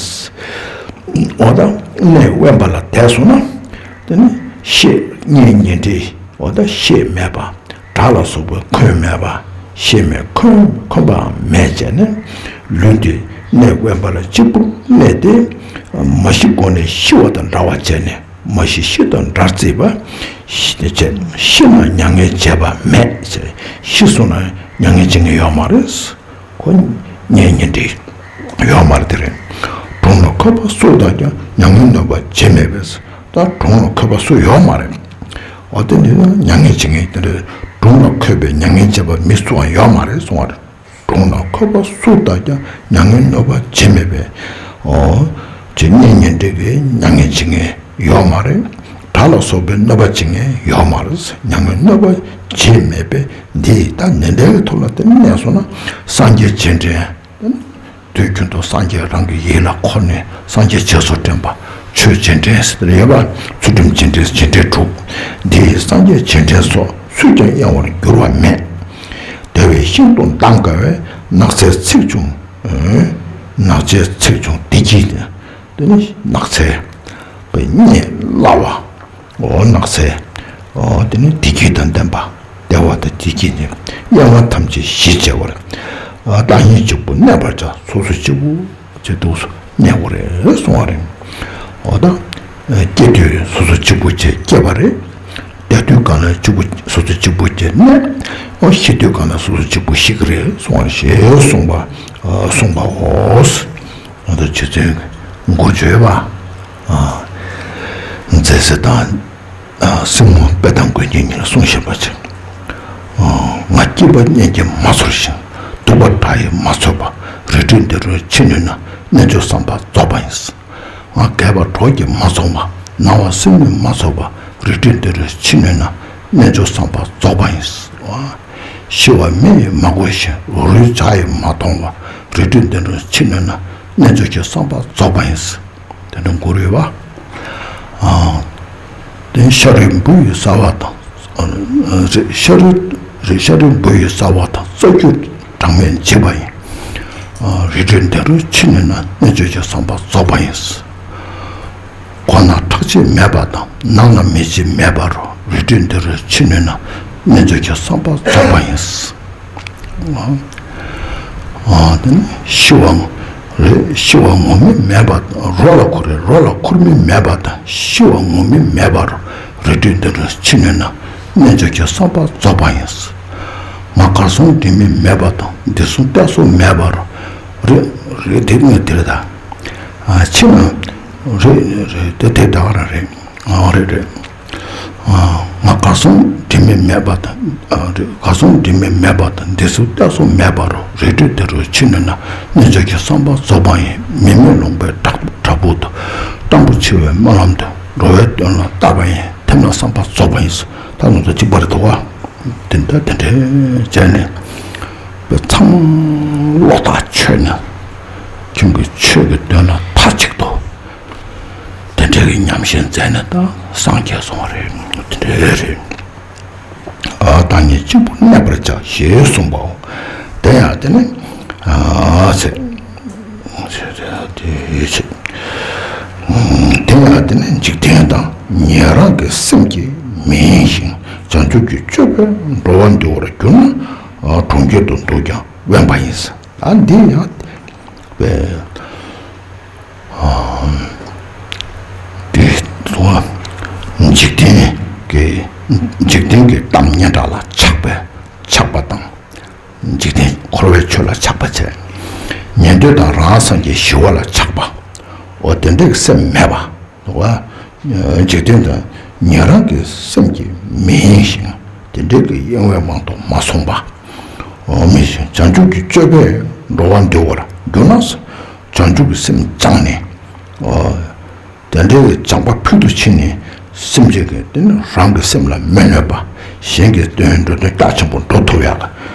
འོ་ད་གནས་དབེན་པ་ལ་བསྡད་སོང་ན། དེ་ནི་ཤེས་གཉེན་ཉེ་འབྲེལ་འོ་ད་ཤེས་མེད་པ། དགྲ་ལ་སོགས་པའི་འཁོན་མེད་པ། ཤེས་མེད་འཁོན་འཁོན་པའང་མེད་བྱས་ནས། ལུས་འདི་གནས་དབེན་པ་ལ་གཅིག་པུར་གནས་ཏེ། མ་ཤི་གོང་ནས་ཤི་བ་དང་འདྲ་བ་བྱས་ནས། མ་ཤི་ཤི་དང་འདྲར་བརྩིས་པ། ཤི་བྱས་ཤི་ན་མྱ་ངན་བྱེད་པ་མེད་ཟེར། ཤི་སོང་ན་མྱ་ངན་བྱེད་མཁན་ཡོད་མ་རེད། ཁོ་གཉེན་ཉེ་འབྲེལ་ཡོད་མ་རེད་དེ་རེད། གྲོང་ན་འཁོད་པ་སུ་དང་ཀྱང་། མྱ་ངན་གནོད་པ་བྱེད་མེད་པས། ད་གྲོང་ན་འཁོད་པ་སུ་ཡོད་མ་རེད། འོ་དེ་འདི་ན་མྱ་ངན་བྱེད་མཁན་དེ་འདྲ་གྲོང་ན་འཁོད་པའི་མྱ་ངན་བྱེད་པ་མི་སུའང་ཡོད་མ་རེད་གསུང་བ་རེད། གྲོང་ན་འཁོད་པ་སུ་དང་ཀྱང་། མྱ་ངན་གནོད་པ་བྱེད་མེད་པས། འོ། ཅི་གཉེན་ཉེ་འབྲེལ་གྱི་མྱ་ངན་བྱེད་མཁན་ཡོད་མ་རེད། དགྲ་ལ་སོགས་པའི་གནོད་པ་བྱེད་མཁན་ཡོད་མ་རེད། མྱ་ངན་གནོད་པ་བྱེད་མེད་པས། འདི་ད་ནན་ཏན་གྱི་ཐོག་ལ་དེ་གནས་སོང་ན་སངས་རྒྱས་རྗེས་དྲན། དུས་རྒྱུན་དུ་སངས་རྒྱས་རང་གི་ཡིད་ལ་འཁོར་ནས་སངས་རྒྱས་རྗེས་སུ་དྲན་པ། ཆོས་རྗེས་དྲན་ཟེར་ཡོད་པ། ཚུལ་ཁྲིམས་རྗེས་དྲན་རྗེས་དྲན་དྲུག་འདི་ཡིས་སངས་རྒྱས་རྗེས་དྲན་སོགས། སུས་ཀྱང་གཡེང་བར་འགྱུར་བ་མེད། དེ་བས་ཤིན་ཏུ་འདང་དཀའ་བའི་ནགས་ཚལ་ཚེགས་ཆུང་། ནགས་ཚལ་ཚེགས་ཆུང་བདེ་སྐྱིད་དེ་ནི་ནགས་ཚལ་པའི་གནས་སླ་བ། འོ་ནགས་ཚལ། འོ་དེ་ནི་བདེ་སྐྱིད་དང་ལྡན་པ། བདེ་བ་དང་བདེ་སྐྱིད་ནི་གཡེང་བ་ཐམས་ཅད་ཞི་བྱེད་པར། བདག་ཉིད་གཅིག་པུ་གནས་པར་བྱ། སོ་སོ་གཅིག་པུ་བྱེད་དུ་གནས་དགོས་རེད་གསུང་བ་རེད། འོ་ད་སྐྱེ་དུས་སོ་སོ་གཅིག་པུ་བྱས་སྐྱེ་བ་རེད། བསྡད་དུས་གང་ལ་གཅིག་པུ་སོ་སོ་གཅིག་པུ་བྱས་གནས། འོ་ཤི་དུས་གང་ལ་སོ་སོ་གཅིག་པུ་ཤི་གི་རེད་གསུང་བ་རེད་ཞེས་གསུངས་པ་གསུངས་པའོ། ང་ཚོ་རྗེ་བཙུན་མགོ་བརྗོད་པ། མཛད་ཟེར་དང་། སྲིང་མོ་དཔལ་དང་མགོན་ཁྱེད་གཉིས་ལ་གསུངས་བཞིན་པ་ཅིག་ང་སྐྱིད་པ་གཉེན་གྱིས་མ་ཚོར་ཞིང་། སྡུག་པ་དགྲ་ཡིས་མ་ཚོར་བ། རི་ཁྲོད་འདི་རུ་འཆི་ནུས་ན། རྣལ་འབྱོར་བསམ་པ་རྫོགས་པ་ཡིན། ང་རྒས་པ་གྲོགས་ཀྱིས་མ་ཚོར་བ། ན་བ་སྲིན་མོས་མ་ཚོར་བ། རི་ཁྲོད་འདི་རུ་འཆི་ནུས་ན། རྣལ་འབྱོར་བསམ་པ་རྫོགས་པ་ཡིན། ཤི་བ་མི་ཡིས་མ་གོས་ཤིང་། རོ་རུལ་བྱ་ཡིས་མ་མཐོང་བར། རིགས་དྲུག་འདི་རུ་ཕྱིར་གནས་ན། རྣལ་འབྱོར་གྱི་བསམ་པ་རྫོགས་པ་ཡིན། དེ་འདྲ་མགོ་རུལ་བ། ཨ། དེ་ཤ་རུལ་འབུ་ཡིས་ཟ་བ་དང་། ཨ། རེད། ཤ་རུལ། རེད། ཤ་རུལ་འབུ་ཡིས་ཟ་བ་དང་། རྩྭ་རྒྱུ་གྲང་མོས་འཇིབ་པ་ཡིན། ཨ། རིགས་དྲུག་འདི་རུ་ཕྱིར་གནས་ན། རྣལ་འབྱོར་གྱི་བསམ་པ་རྫོགས་པ་ཡིན། ཁོག་ན་ཁྲག་ཆད་མེད་པ་དང་། ནང་ན་མེ་ལྕེ་མེད་པ་རུ། རིགས་དྲུག་འདི་རུ་ཕྱིར་གནས་ན། རྣལ་འབྱོར་གྱི་བསམ་པ་རྫོགས་པ་ཡིན། ཨ། དེ་ནི་ཤི་བ། རེད། ཤི་བ་ངོ་མས་མེད་པ་དང་། རོ་ལ་འཁོར་རེད། རོ་ལ་འཁོར་མི་མེད་པ་དང་། ཤི་བ་ངོ་མས་མེད་པ་རུ། རིགས་དྲུག་འདི་རུ་ཕྱིར་གནས་ན། རྣལ་འབྱོར་གྱི་བསམ་པ་རྫོགས་པ་ཡིན། ང་གར་སོང་དྲན་མི་མེད་པ་དང་། བདེ་སོང་གཏད་སོ་མེད་པ་རུ། རེད། རེད། དེ་ནི་དེ་རེད་ད། ཨ། ཕྱི་ནང་། རེད། རེད། དེ་དེ་འདྲ་ར་རེད། ཨ། རེད། རེད། ཨ། ང་གར་སོང་དྲན་མི་མེད་པ་དང་། ཨ། རེད། གར་སོང་དྲན་མི་མེད་པ་དང་། བདེ་སོང་གཏད་སོ་མེད་པ་རུ། རིགས་དྲུག་འདི་རུ་ཕྱིར་གནས་ན། རྣལ་འབྱོར་གྱི་བསམ་པ་རྫོགས་པ་ཡིན། མི་མེད་ལུང་པའི་བྲག་བྲག་ཕུག་ཏུ། སྤྲང་པོ་འཆི་བའི་སྨོན་ལམ་དུ། འགྲོ་བའི་དོན་ལ་བཏགས་པ་ཡིན། ཐིམ་ལ་བསམ་པ་རྫོགས་པ་ཡིན། ད་ང་ཚོ་གཅིག་པ་རེད་འདུག་བ། དེ་འདྲ་དེ་འདྲའི་བྱས་ནས། དཔེ་ཚང་མ་བློ་ཐག་ཆོད་ནས། ཁྱིམ་གྱི་ཆོས་ཀྱི་དོན་ལ་མཐའ་གཅིག་ཏུ། དེ་འདྲའི་གི་ཉམས་ཞིབ་མཛད་ནས་ད་སངས་རྒྱས་སོང་བ་རེད། དེ་འདྲའི་རེད། ཨ། བདག་ཉིད་གཅིག་པུར་གནས་པར་བྱ། ཞེས་གསུངས་པའོ། དེ་ཡང་དེ་ནི། ཨ། ཚེ། དེ་ཡང་དེ་ནི་འཇིག་རྟེན་དང་ཉན་རང་གི་སེམས་ཀྱིས་མི་གཡེང་ཞིང་། བྱང་ཆུབ་ཀྱི་སྤྱོད་པས་འགྲོ་བ་འདུལ་བར་གྱུར་ན། ཨ། གྲོང་ཁྱེར་དུ་འདུག་ཀྱང་དབེན་པ་ཡིན། ཨ། འདི་ཡང་དཔེ། ཨ། དེ་ཚོ་འཇིག་རྟེན་གྱི། འཇིག་རྟེན་གྱི་གཏམ་སྙན་གྲགས་ལ་ཆགས་པའི། ཆགས་པ་དང་། འཇིག་རྟེན་འཁོར་བའི་ཆོས་ལ་ཆགས་པ་བྱས། ཉན་ཐོས་དང་རང་སངས་རྒྱས་ཞི་བ་ལ་ཆགས་པ། འོ་དེ་འདྲའི་སེམས་མེད་པ། འོ། འཇིག་རྟེན་དང་ཉན་རང་གི་སེམས་ཀྱིས་མི་གཡེང་ཞིང་། དེ་འདྲའི་གི་གཡེང་བའི་དབང་དུ་མ་སོང་བ། འོ། མི་གཡེང་ཞིང་། བྱང་ཆུབ་ཀྱི་སྤྱོད་པས་འགྲོ་བ་འདུལ་བར་གྱུར་ན། བྱང་ཆུབ་ཀྱི་སེམས་སྦྱངས་ནས། འོ། དེ་འདྲའི་སྦྱངས་པ་ཕུལ་དུ་ཕྱིན་ནས། སེམས་ཅན་གྱི་དེ་ནི་རང་གི་སེམས་ལ་མི་གནོད་པ། གཞན་གྱི་དོན་འགྲོ་དོན་རྒྱ་ཆེན་པོ་འགྲོ་ཐུབ་ཡག་གི།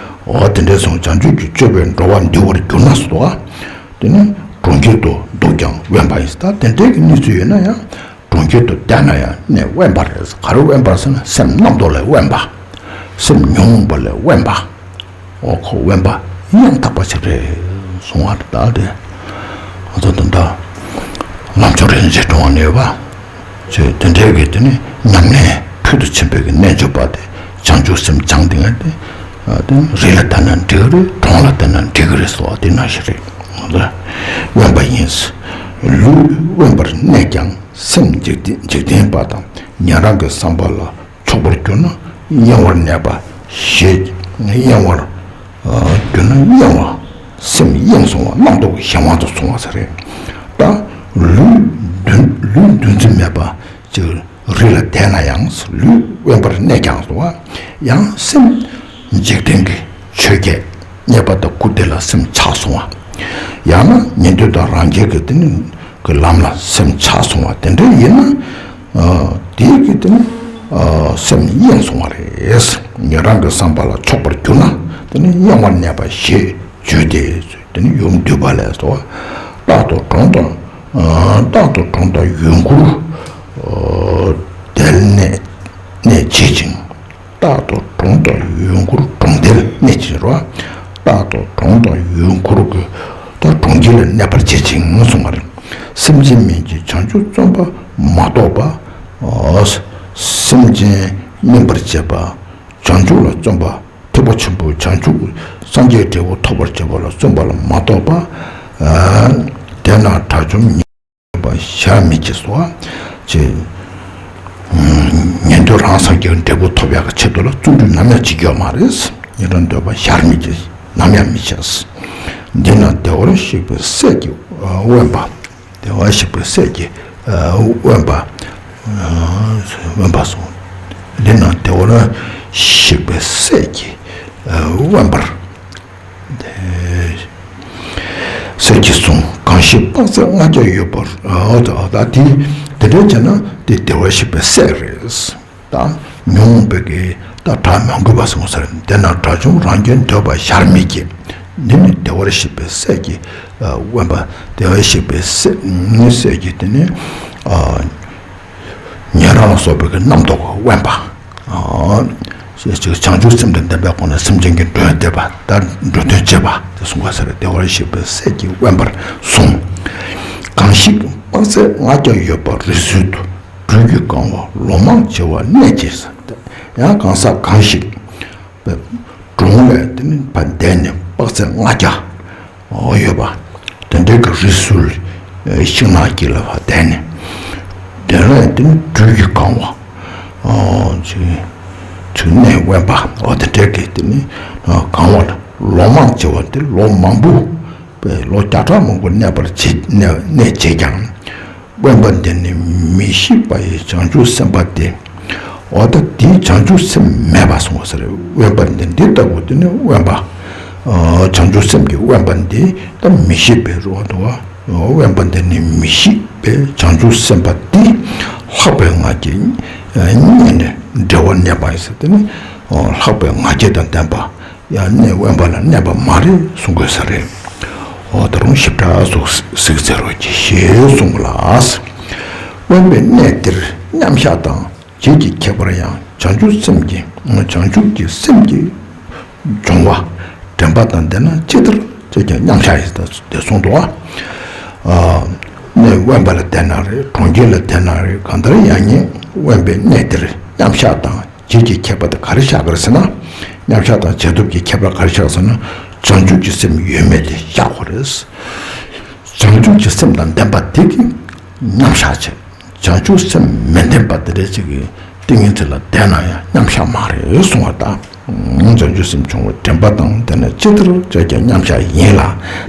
འོ། དེ་འདྲའི་སོང་བྱང་ཆུབ་ཀྱི་སྤྱོད་པས་འགྲོ་བ་འདུལ་བར་གྱུར་ན་སོ། དེ་ནི་གྲོང་ཁྱེར་དུ་འདུག་ཀྱང་དབེན་པ་ཡིན། ད་དེ་འདྲའི་གི་གནས་ཚུལ་ཡོད་ན་ཡང་། གྲོང་ཁྱེར་དུ་བསྡད་ན་ཡང་གནས་དབེན་པ་རེད། ག་རེ་དབེན་པ་ཟེར་ན། སེམས་རྣམ་རྟོག་ལས་དབེན་པ། སེམས་ཉོན་མོངས་པ་ལས་དབེན་པ། འོ། ཁོ་དབེན་པ་ཡང་དག་པ་ཞིག་རེད་གསུང་བ་རེད། ད་དེ་ང་ཚོ་ད་ལྟ་ལམ་མཆོག་རིན་ཆེན་སྒྲོན་མ་ནས་ཡོད་པ། ཅེས་དེ་འདྲའི་གི་དེ་ནི་ཉམས་ལེན་ཕུལ་དུ་ཕྱིན་པའི་གི་རྣལ་འབྱོར་པ་དེ། བྱང་ཆུབ་སེམས་སྦྱངས་དེ་ང་དེ། ཨ། དེ་རི་ལ་བསྡད་ན་འགྲིག་གི་རེད། གྲོང་ལ་བསྡད་ན་འགྲིག་གི་རེད་ཟེར་བ་དེ་ནང་བཞིན་རེད། དབེན་པ་ཡིན། ལུས་དབེན་པར་གནས་ཀྱང་། སེམས་འཇིག་རྟེན། འཇིག་རྟེན་པ་དང་ཉན་རང་གི་བསམ་པ་ལ་ཕྱོགས་པར་གྱུར་ན་གཡེང་བར་གནས་པ་ཞེས། གཡེང་བར་གྱུར་ན་གཡེང་བ། སེམས་གཡེང་སོང་བ། རྣམ་རྟོག་གི་གཞན་དབང་དུ་སོང་བ་ཟེར་རེད། ད་ལུས་འདུ། ལུས་འདུ་འཛི་མེད་པ་ཅིག་རི་ལ་བསྡད་ན་ཡང་། ལུས་དབེན་པར་གནས་ཀྱང་སོང་བ། ཡང་སེམས་འཇིག་རྟེན་གྱི་ཆོས་བརྒྱད། རྙེད་པ་དང་སྐུར་འདེབས་ལ་སེམས་ཆགས་སོང་བ། ཡང་ན་ཉན་ཐོས་དང་རང་རྒྱལ་གྱི་དེ་ནི་གི་ལམ་ལ་སེམས་ཆགས་སོང་བ། དེ་འདྲ་ཡིན་ན། ཨ། དེའི་གི་དེ་ནི། ཨ། སེམས་གཡེང་སོང་བ་རེད། ཉན་རང་གི་བསམ་པ་ལ་ཕྱོགས་པར་གྱུར་ན། དེ་ནི་གཡེང་བར་གནས་པ་ཞེས་བརྗོད་དེ། དེ་ནི་ཡུམ་འདུས་པ་ལས་སོ། རྟག་ཏུ་གྲོང་དང་། ཨ། རྟག་ཏུ་གྲོང་དང་ཡུལ་འཁོར། ཨ། དེར་གནས་གནས་བྱེད་ཅིང་། རྟག་ཏུ་གྲོང་དང་ཡུལ་འཁོར། གྲོང་དེར་གནས་བྱེད་རོ། རྟག་ཏུ་གྲོང་དང་ཡུལ་འཁོར་གྱི། ད་གྲོང་ཁྱེར་ལ་གནས་པར་བྱེད་ཅིང་གསུངས་པ་རེད། སེམས་ཅན་མིན་གྱི་བྱང་ཆུབ་བརྩོན་པ་མ་གཏོགས་པ། ཨ། སེམས་ཅན་སྨིན་པར་བྱེད་པ། བྱང་ཆུབ་ལ་བརྩོན་པ། ཐེག་པ་ཆེན་པོའི་བྱང་ཆུབ་སངས་རྒྱས་འབྲས་བུ་ཐོབ་པར་བྱེད་པ་ལ་བརྩོན་པ་ལ་མ་གཏོགས་པ། ཨ། དེས་ན་དགྲ་བཅོམ་ཉིད། པ་ཞར་མི་བྱེད་སོ། ཅེས། ཉན་ཐོས་རང་སངས་རྒྱས་འབྲས་བུ་ཐོབ་ཡག་གི་ཆེད་དུ་ལ་བརྩོན་འགྲུས་ནམ་ཡང་བྱེད་རྒྱུ་ཡོད་མ་རེད། ཉན་རང་འདོད་པ་ཞར་མི་བྱེད། ནམ་ཡང་མི་བྱེད། འདི་ན་བདེ་བར་གཤེགས་པའི་སྲས་ཀྱིས་དབེན་པ། བདེ་བར་གཤེགས་པའི་སྲས་ཀྱིས་དབེན་པ། དབེན་པ་སོང་། འདི་ན་བདེ་བར་གཤེགས་པའི་སྲས་ཀྱིས་དབེན་པར། སྲས་ཀྱིས་གསུངས། གང་ཞིག་དཔག་ཚད་ལྔ་བརྒྱ་ཡོད་པར། ཨ། ད་དེ་དེ་འདྲ་བྱས་ན་དེ་བདེ་བར་གཤེགས་པའི་སྲས་རེད། ད་ ཉོན་མོངས་པའི་གི་ད་དགྲ་མང་དགོས་པ་སོང་ཟེར། དེ་ན་དགྲ་བཅོམ་རང་རྒྱལ་འདོད་པ་ཞར་མི་སྐྱེ། འདི་ནི་བདེ་བར་གཤེགས་པའི་སྲས་ཀྱི་དབེན་པ། བདེ་བར་གཤེགས་པའི་སྲས་ནི་སྲས་ཀྱི་དེ་ནི་ཉན་རང་ལ་སོགས་པའི་གི་རྣམ་རྟོག་དབེན་པ། བྱང་ཆུབ་སེམས་དང་ལྡན་པའི་སྒོ་ནས་སེམས་ཅན་གྱི་འགྲོ་དོན་སྟེར་བ། ད་འགྲོ་དོན་བྱེད་པ་དེ་གསུངས་པ་ཟེར། བདེ་བར་གཤེགས་པའི་སྲས་ཀྱི་དབེན་པར་གསུངས། གང་ཞིག་དཔག་ཚད་ལྔ་བརྒྱ་ཡོད་པ་རི་སུལ་དུ། སྦྲུལ་གྱིས་གང་བ་ལོ་མང་བྱེ་བ་གནས་ཀྱི་ཟེར། ཡང་གང་ཟག་གང་ཞིག་གྲོང་ལས་དེ་ནི་བ་འདས་ནས་དཔག་ཚད་ལྔ་བརྒྱ་ཡོད་པ་དེ་འདྲའི་གི་རི་སུལ་ཤིང་ནགས་ཀྱི་ལ་བ་འདས་ནས། དེ་ལས་དེ་ནི་སྦྲུལ་གྱིས་གང་བ་ཅིག་ཅིག་གནས་དབེན་པ་འོ་དེ་འདྲའི་གི་དེ་ནི་གང་བ་ལ་ལོ་མང་བྱེ་བ་དེ་ལོ་མང་པོ་པས་ལོ་བརྒྱ་ཕྲག་མང་པོ་གནས་པར་བྱེད་གནས་གནས་བྱེད་ཀྱང་། དབེན་པ་འདི་ནི་མི་ཤིགས་པ་ཡི་བྱང་ཆུབ་སེམས་དཔའ་སྟེ། འོ་ད་དེའི་བྱང་ཆུབ་སེམས་མེད་པ་གསུངས་པ་ཟེར། དབེན་པ་འདི་འདི་ལྟ་བུ་དེ་ནི་དབེན་པ། བྱང་ཆུབ་སེམས་ཀྱི་དབེན་པ་འདི་ད་མི་ཤིགས་པའི་རོ་དོ། དབེན་པ་འདི་ནི་མི་ཤིགས་པའི་བྱང་ཆུབ་སེམས་དཔའ་སྟེ། ལྷག་པའི་ང་རྒྱལ་རྙེད་ནས་འབྲེལ་བར་གནས་པ་ཡིན་ཟེར། དེ་ནི་ལྷག་པའི་ང་རྒྱལ་དང་ལྡན་པ། ཡང་གནས་དབེན་པ་ལ་གནས་པ་མ་རེད་གསུང་དགོས་ས་རེད། འོ་ད་རུང་ཞིབ་ཕྲ་སོགས་གཟིགས་མཛད་རོགས་གྱིས་ཞེས་གསུངས་པ་ལ། དབེན་པའི་གནས་འདིར་མཉམ་བཞག་དང་བྱེད་ཀྱི་ཁྱད་པར་ཡང་བྱང་ཆུབ་སེམས་ཀྱི་བྱང་ཆུབ་ཀྱི་སེམས་ཀྱི་སྦྱོང་བ་དྲན་པ་དང་ལྡན་ན་ཇི་ལྟར་བྱེད་ཀྱང་མཉམ་བཞག་ཡིན་དེ་གསུངས་འདུག་བ། གནས་དབེན་པ་ལ་བསྡད་ན་རེད། གྲོང་ཁྱེར་ལ་བསྡད་ན་རེད། གང་ལྟར་ཡང་ཉིད་དབེན་པའི་གནས་འདིར་མཉམ་བཞག་དང་། བྱེད་ཀྱི་ཁྱད་པར་དེ་ག་རེ་བཞག་གི་རེད་ཟེར་ན། མཉམ་བཞག་དང་བྱེད་ཐབས་ཀྱི་ཁྱད་པར་ག་རེ་བཞག་ཟེར་ན། བྱང་ཆུབ་ཀྱི་སེམས་ཡོད་མེད་དེ་བཞག་དགོས་རེད། བྱང་ཆུབ་ཀྱི་སེམས་དང་ལྡན་པ་དེ་གིས་མཉམ་བཞག་བྱེད། བྱང་ཆུབ་སེམས་མི་ལྡན་པ་དེ་འདྲ་ཅིག་གི་ཏིང་ངེ་འཛིན་ལ་བསྡད་ན་ཡང་མཉམ་བཞག་མ་རེད་གསུང་བ་དང་། བྱང་ཆུབ་སེམས་སྦྱོང་བའི་དྲན་པ་དང་ལྡན་ན་ཅི་ལྟར་བྱས་ཀྱང་མཉམ་བཞག་ཡིན་ལ།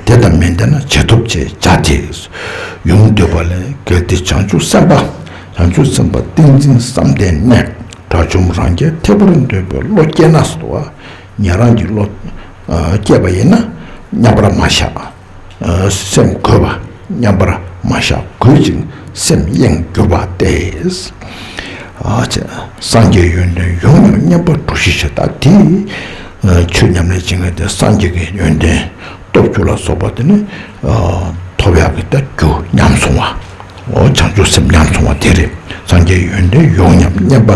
དེ་དང་མི་ལྡན་ན་བྱེད་ཐབས་ཅེས་བྱ་སྟེ། ཡུམ་འདོད་པ་ལས། གལ་ཏེ་བྱང་ཆུབ་སེམས་དཔའ། བྱང་ཆུབ་སེམས་དཔའ་ཏིང་འཛིན་བསམ་གཏན་གནས། དགྲ་བཅོམ་རང་རྒྱལ་ཐེག་པར་འདོད་པའི་བློ་སྐྱེས་ན་ཟེར་བ། ཉན་རང་གི་བློ་སྐྱེས་པ་ཡིན་ན་མཉམ་པར་མ་བཞག་སེམས་རྒོད་པ་མཉམ་པར་མ་བཞག་རྒོད་ཅིང་སེམས་གཡེང་གྱུར་པ་སྟེ། སངས་རྒྱས་ཡོན་ཏན་ཡོངས་ཉམས་པ་གྲུ་བཞི་ཞེས་དག་དེ། ཆོས་ཉམས་ལེན་བྱེད་མཁན་དེ་སངས་རྒྱས་ཀྱི་ཡོན་ཏན་སྟོབས་བཅུ་ལ་སོགས་པ་དེ་ནི་ཐོབ་ཡག་གི་ད་རྒྱུ་ཉམས་སོང་བ། འོ་བྱང་ཆུབ་སེམས་ཉམས་སོང་བ་དེ་རེད། སངས་རྒྱས་ཡོན་ཏན་ཡོངས་ཉམས་མཉམ་པ།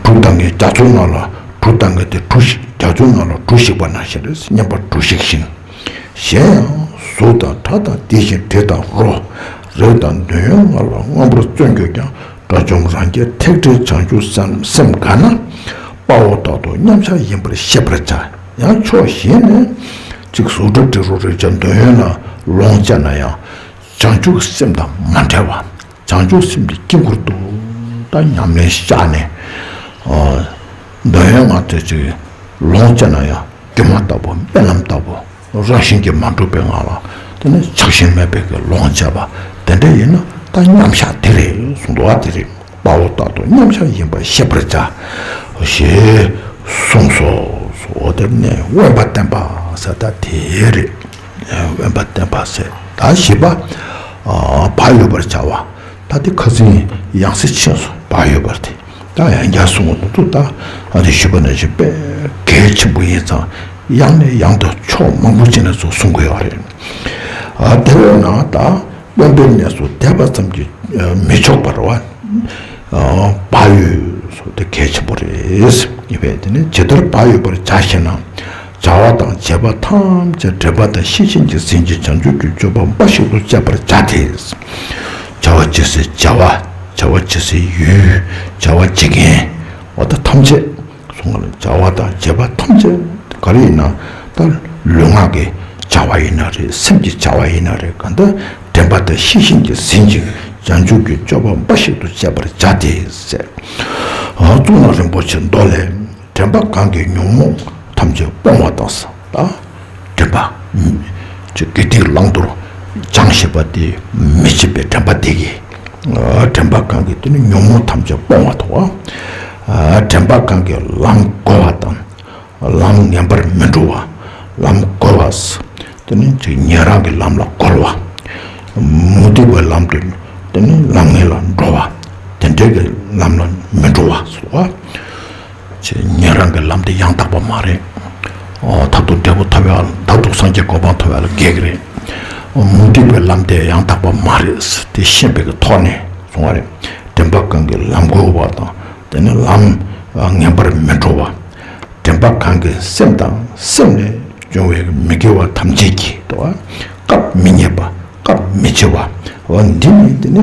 གྲུ་བཏང་མཁན་རྒྱ་མཚོའི་ནང་ལ་གྲུ་བཏང་མཁན་དེ་གྲུ་བཞི་རྒྱ་མཚོའི་ནང་ལ་གྲུ་ཞིག་པ་ནང་བཞིན་རེད། མཉམ་པ་གྲུ་ཞིག་བཞིན། གཞན་ཡང་གཟུགས་དང་སྒྲ་དང་དེ་བཞིན་དྲི་དང་རོ། རེག་དང་འདོད་ཡོན་ལྔ་ལ་མངོན་པར་བརྩོན་གྱུར་ཀྱང་། དགྲ་བཅོམ་རང་རྒྱལ་ཐེག་ཆེན་བྱང་ཆུབ་སེམས་སེམས་དགའ་ན། དཔའ་བོ་ལྟར་དུ་མཉམ་བཞག་ཡིན་པར་ཤེས་པར་བྱ། ཡང་ཕྱོགས་གཞན་ནས་གཅིག་གཟུགས་སྒྲ་དྲི་རོ་རེག་བྱ་འདོད་ཡོན་ལ་ལོངས་སྤྱད་ན་ཡང་། བྱང་ཆུབ་སེམས་དང་མ་བྲལ་བ། བྱང་ཆུབ་སེམས་ཀྱི་དཀྱིལ་འཁོར་དུ་ད་ཉམས་ལེན་བཞག་ནས། འདོད་ཡོན་ལྔ་དེ་ཅིག་ལོངས་སྤྱད་ན་ཡང་སྒྱུ་མ་ལྟ་བུ་རྨི་ལམ་ལྟ་བུ་རང་བཞིན་གྱིས་མ་གྲུབ་པའི་ངང་ལ་དེ་ནི་ཆགས་ཞེན་མེད་པའི་གི་ལོངས་སྤྱད་པ་དེ་འདྲ་ཡིན་ན་ད་མཉམ་བཞག་དེ་རེད་གསུངས་འདུག་བ། དེ་རེད། དཔའ་བོ་ལྟར་དུ་མཉམ་བཞག་ཡིན་པར་ཤེས་པར་བྱ། ཞེས་གསུངས་སོ། འོ་དེ་ནས་དབེན་པ་བསྟེན་པ་ཟེར་ད་དེ་རེད། དབེན་པ་བསྟེན་པ་ཟེར་ད་བཞི་པ། བག་ཡོད་པར་བྱ་བ། ད་དེ་ཁ་སང་ཡང་སེ་ཕྱིན་སོང་བག་ཡོད་པར་དེ། ད་ཡང་བསྐྱར་གསུང་བ་འདུག་ད་ཨ་དེ་ཞུས་པ་ནང་བཞིན་དཔེ་གལ་ཆེན་པོ་ཡིན་ཙང་ཡང་ནས་ཡང་དུ་ཕྱོགས་མང་པོ་ཅིག་ནས་ཚུར་གསུང་དགོས་ཡོད་རེད། ཨ་དེ་བས་ན་ད་དབེན་པའི་གནས་སུ་བསྡད་པ་ཙམ་གྱིས་མི་ཆོག་པར་བ། བག་ཡོད་སོགས་དེ་གལ་ཆེན་པོ་རེད། ཡིན་པས་དེ་ནི་ཇི་ལྟར་བག་ཡོད་པར་བྱ་ཞེ་ན། བྱ་བ་དང་བྱེད་པ་ཐམས་ཅད་དྲན་པ་དང་ཤེས་བཞིན་གྱིས་ཟིན་ཅིང་བྱང་ཆུབ་ཀྱི་སྤྱོད་པ་འབའ་ཞིག་ཏུ་སྤྱད་པར་བྱ་སྟེ། བྱ་བ་བྱེད་སའི་བྱ་བ། བྱ་བ་བྱེད་སའི་ཡུལ། བྱ་བ་བྱེད་མཁན། འོ་ད་ཐམས་ཅད། གསུངས་པ་ལ་བྱ་བ་དང་བྱེད་པ་ཐམས་ཅད་ག་རེ་ཡིན་ན་ད་ལུས་ངག་གི་བྱ་བ་ཡིན་ན་རེད། སེམས་ཀྱི་བྱ་བ་ཡིན་ན་རེད། གང་ལྟར་དྲན་པ་དང་ཤེས་བཞིན་གྱིས་ཟིན་ཅིང་བྱང་ཆུབ་ཀྱི་སྤྱོད་པ་འབའ་ཞིག་ཏུ་སྤྱད་པར་བྱ་སྟེ་ཟེར། གཙུག་ན་རིན་པོ་ཆེའི་མདོ་ལས། དྲན་པ་གང་གིས་ཉོན་མོངས་ཐམས་ཅད་སྤོང་བ་དང་། ད་དྲན་པ། ཅིག་དགེ་སྡིག་བླང་དོར་སྦྱང་ཤེས་པ་དེ་མི་བྱེད་པའི་དྲན་པ་དེ་གིས། དྲན་པ་གང་གིས་དེ་ནི་ཉོན་མོངས་ཐམས་ཅད་སྤོང་བ་དང་། དྲན་པ་གང་གིས་ལམ་གོ་བ་དང་། ལམ་ངན་པར་མི་འགྲོ་བ། ལམ་གོ་བ། དེ་ནི་ཅིག་ཉན་རང་གི་ལམ་ལ་གོལ་བ། མུ་སྟེགས་པའི་ལམ་དུ་དེ་ནི་ལམ་ངན་ལ་འགྲོ་བ། དེ་ འབྲས་ཀྱི་ལམ་ལ་མི་འགྲོ་བ་སོགས། ཅེས་ཉན་རང་གི་ལམ་དེ་ཡང་དག་པ་མ་རེད། ཨོ་མཐར་ཐུག་འབྲས་བུ་ཐོབ་ཡག་མཐར་ཐུག་སངས་རྒྱས་གོ་འཕང་ཐོབ་ཡག་ལ་འགལ་གྱི་རེད། ཨོ་མུ་སྟེགས་པའི་ལམ་དེ་ཡང་དག་པ་མ་རེད་དེ་ཤེས་པའི་གི་ཐོག་ནས་གསུང་བ་རེད། དྲན་པ་གང་གིས་ལམ་གོལ་བ་དང་དེ་ནི་ལམ་ངན་པར་མི་འགྲོ་བ། དྲན་པ་གང་གིས་སེམས་དང་སེམས་ལས་བྱུང་བའི་མི་དགེ་བ་ཐམས་ཅད་ཀྱི་དོ། སྐབས་མི་རྙེད་པ། སྐབས་མི་འཆི་བ། འོ་འདི་ནི་དེ་ནི་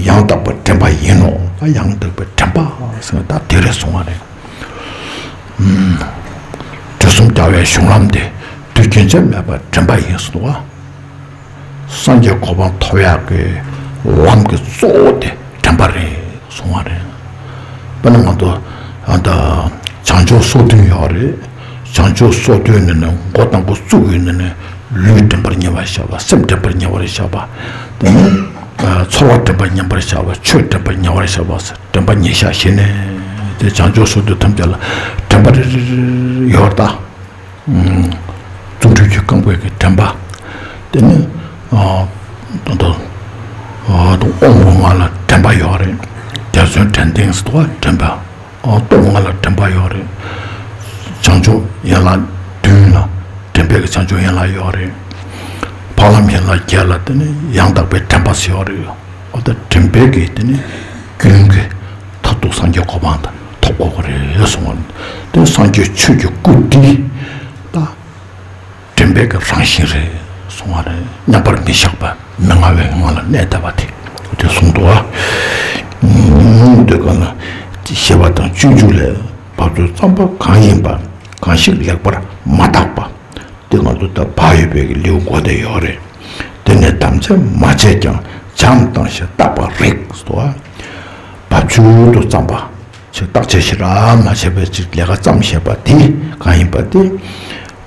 ཡང་དག་པའི་དྲན་པ་ཡིན་ནོ། ཡང་དག་པའི་དྲན་པ་ཟེར་ན་ད་དེ་རེད་གསུང་བ་རེད། དུས་གསུམ་རྒྱལ་བའི་གཞུང་ལམ་དེ་དུས་རྒྱུན་ཆད་མེད་པར་དྲན་པ་ཡིན་གསུང་བ། སངས་རྒྱས་གོ་འཕང་ཐོབ་ཡག་གི་ལམ་གྱི་གཙོ་བོ་དེ་དྲན་པ་རེད་གསུང་བ་རེད། དཔེར་ན་ང་ཚོ་ཨ་ད་བྱང་ཆུབ་སོ་བདུན་ཡོད་རེད། བྱང་ཆུབ་སོ་བདུན་ནི་ནི་འགོ་དང་པོ་བཙུགས་ཡོད་ནི་ནི་ལུས་དྲན་པར་ཉེ་བར་བཞག་པ། སེམས་དྲན་པར་ཉེ་བར་བཞག་པ། དེ་ནི་ཚོར་བ་དྲན་པར་ཉེ་བར་བཞག་པ། ཆོས་དྲན་པར་ཉེ་བར་བཞག་པ། དྲན་པ་ཉེ་བཞག་བྱས་ནས་དེ་བྱང་ཆུབ་སོ་བདུན་ཐམས་ཅད་ལ་དྲན་པ་རེ་རེ་རེ་རེ་ཡོད་ད། རྫུ་འཕྲུལ་གྱི་རྐང་པའི་གི་དྲན་པ། དེ་ནི་ཨ་ད་ཨ་ད་དབང་པོ་ལྔ་ལ་དྲན་པ་ཡོད་རེད། དེར་སོན་དྲན་ལྡན་ཟེར་བ་དྲན་པ། ཨ་སྟོབས་ལྔ་ལ་དྲན་པ་ཡོད་རེད། བྱང་ཆུབ་ཡན་ལག་བདུན་ལ་དྲན་པའི་གི་བྱང་ཆུབ་ཡན་ལག་ཡོད་རེད། འཕགས་ལམ་ཡན་ལག་བརྒྱད་ལ་དེ་ནི་ཡང་དག་པའི་དྲན་པ་ཟེར་ཡོད་རེད། ཨ་ད་དྲན་པའི་གི་དེ་ནི་རྒྱུན་གྱི་མཐར་ཐུག་སངས་རྒྱས་གོ་འཕང་དང་ཐོབ་དགོས་པ་རེད་གསུང་བ། དེ་སངས་རྒྱས་ཆོས་ཀྱི་སྐུ་འདི་ད་དྲན་པའི་གི་རང་བཞིན་རེད་གསུང་བ་རེད། མཉམ་པར་མི་བཞག་པ་མི་མངའ་བའི་ངང་ལ་གནས་བསྡད་པ་དེ་དེ་གསུངས་འདུག་ཨ། འདོད་ག་ན་ཞེས་པ་དང་སྤྱོད་འཇུག་ལས་བབ་ཅོལ་ཙམ་པ་གང་ཡིན་པ་གང་ཞིག་ལེགས་པར་མ་བརྟགས་པ། དེ་ང་ཚོ་ད་བག་ཡོད་པའི་གི་ལེའུ་འགོ་དེ་ཡོད་རེད། དེ་ནས་དམ་བཅའ་མ་བྱས་ཀྱང་བྱའམ་བཏང་ཞེས་བརྟག་པར་རིགས་སོ། བབ་ཅོལ་དུ་བརྩམས་པ་ཅིག་བརྟག་དཔྱད་ཞེ་དྲག་མ་བྱས་པའི་ཅིག་ལས་ཀ་བརྩམས་བཞག་པ་དེ་གང་ཡིན་པ་དེ།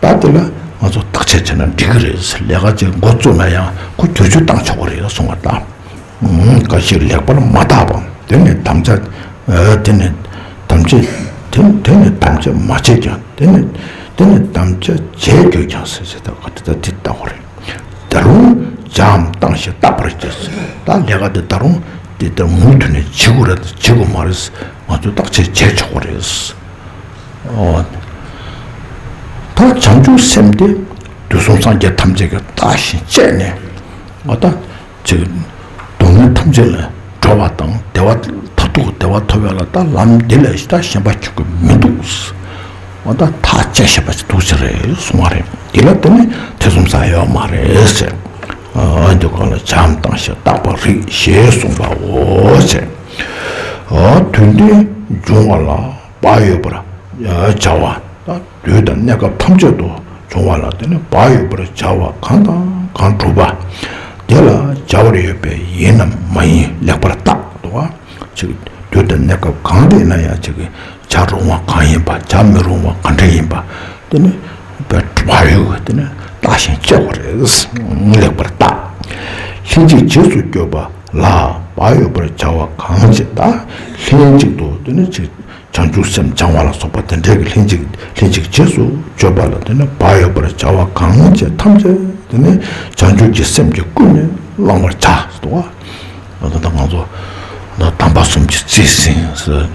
ད་དེ་ལ་ང་ཚོ་བརྟག་དཔྱད་བྱས་ན་འགྲིག་གི་རེད། ལས་ཀ་ཅིག་འགོ་བཙུགས་ན་ཡང་ཁོ་བསྒྱུར་བཅོས་བཏང་ཆོག་གི་རེད་གསུང་བ་དང་། གང་ཞིག་ལེགས་པར་མ་བརྟགས་པ། དེ་ནས་དམ་བཅའ། དེ་ནས་དམ་བཅའ། དེ་དེ་ནས་དམ་བཅའ་མ་བྱས་ཀྱང་། དེ་ནས་དེ་ནས་དམ་བཅའ་བྱས་ཀྱང་ཀྱང་ཟེར་ཟེར་ད་ག་དེ་ད་དེ་ལྟ་བུ་རེད། ད་རུང་བྱའམ་བཏང་ཞེས་བརྟག་པར་བྱ་ཟེར། ད་ལས་ཀ་དེ་ད་རུང་དེ་ལྟར་མུ་མཐུད་ནས་བྱེད་དགོས་རེད་དང་བྱེད་དགོས་མ་རེད། ང་ཚོས་བརྟག་དཔྱད་བྱས་ཆོག་གི་རེད། ཨོ། ད་བྱང་ཆུབ་སེམས་དེ་དུས་གསུམ་སངས་རྒྱས་ཐམས་ཅད་ཀྱིས་བརྟགས་ཤིང་དཔྱད་ནས་ང་ད། ཅིག་སྡུག་བསྔལ་ཐམས་ཅད་ལས་གྲོལ་བ་དང་བདེ་བ་མཐར་ཐུག་བདེ་བ་ཐོབ་ཡག་ལ་ད་ལམ་འདི་ལས་ད་གཞན་པ་ཁྱོན་གྱིས་མི་འདུག། འོ་ད་ཐག་བཅད་ཤེས་པ་ཅིག་འདུག་ཅིག་རེད་གསུང་བ་རེད། འདི་ལ་དེ་ནི་ཐེ་ཚོམ་ཟ་ཡག་མ་རེད་ཟེར། ཨ་འདི་གང་ལ་བྱའམ་བཏང་ཞེས་བརྟག་པར་རིགས་ཞེས་གསུངས་པའོ་ཟེར། ཨ་དུས་འདི་འབྱུང་བ་ལ་བག་ཡོད་པར་བྱ་བ་ད། དུས་དང་གནས་སྐབས་ཐམས་ཅད་དུ་འབྱུང་བ་ལ་དེ་ནི་བག་ཡོད་པར་བྱ་བ་གང་དང་གང་སྒྲུབ་པ། དེ་ལ་བྱ་བར་ཡོད་པས་ཡིན་ནམ་མ་ཡིན་ལེགས་པར་བརྟག་ཏུ་བ། ཅིག་དུས་དང་གནས་སྐབས་གང་དེ་ན་ཡང་ཅིག་བྱ་རུང་བ་གང་ཡིན་པ། བྱ་མི་རུང་བ་ག་འདྲ་ཡིན་པ། དེ་ནི་བག་ཡོད་དེ་ནི་བརྟག་ཅིང་དཔྱད་པ་རེད། ལེགས་པར་བརྟག། ལྷན་ཅིག་རྗེས་སུ་སྐྱོབ་པ་ལ་བག་ཡོད་པར་བྱ་བ་གང་བྱེད་ད། ལྷན་ཅིག་ཏུ་དེ་ནི་ཅིག་བྱང་ཆུབ་སེམས་སྦྱང་བ་ལ་སོགས་པ་དེ་འདྲའི་གི་ལྷན་ཅིག་ལྷན་ཅིག་རྗེས་སུ་སྤྱོད་པ་ལ་དེ་ནི་བག་ཡོད་པར་བྱ་བ་གང་བྱེད་ཐམས་ཅད་དེ་ནི་བྱང་ཆུབ་ཀྱི་སེམས་ཀྱིས་ཀུན་ནས་བསླང་བར་བྱ་ཟེར་བ། ད་ལྟ་ང་ཚོ་དམ་པ་གསུམ་གྱི་རྩིས་ཟིན་ཟེར།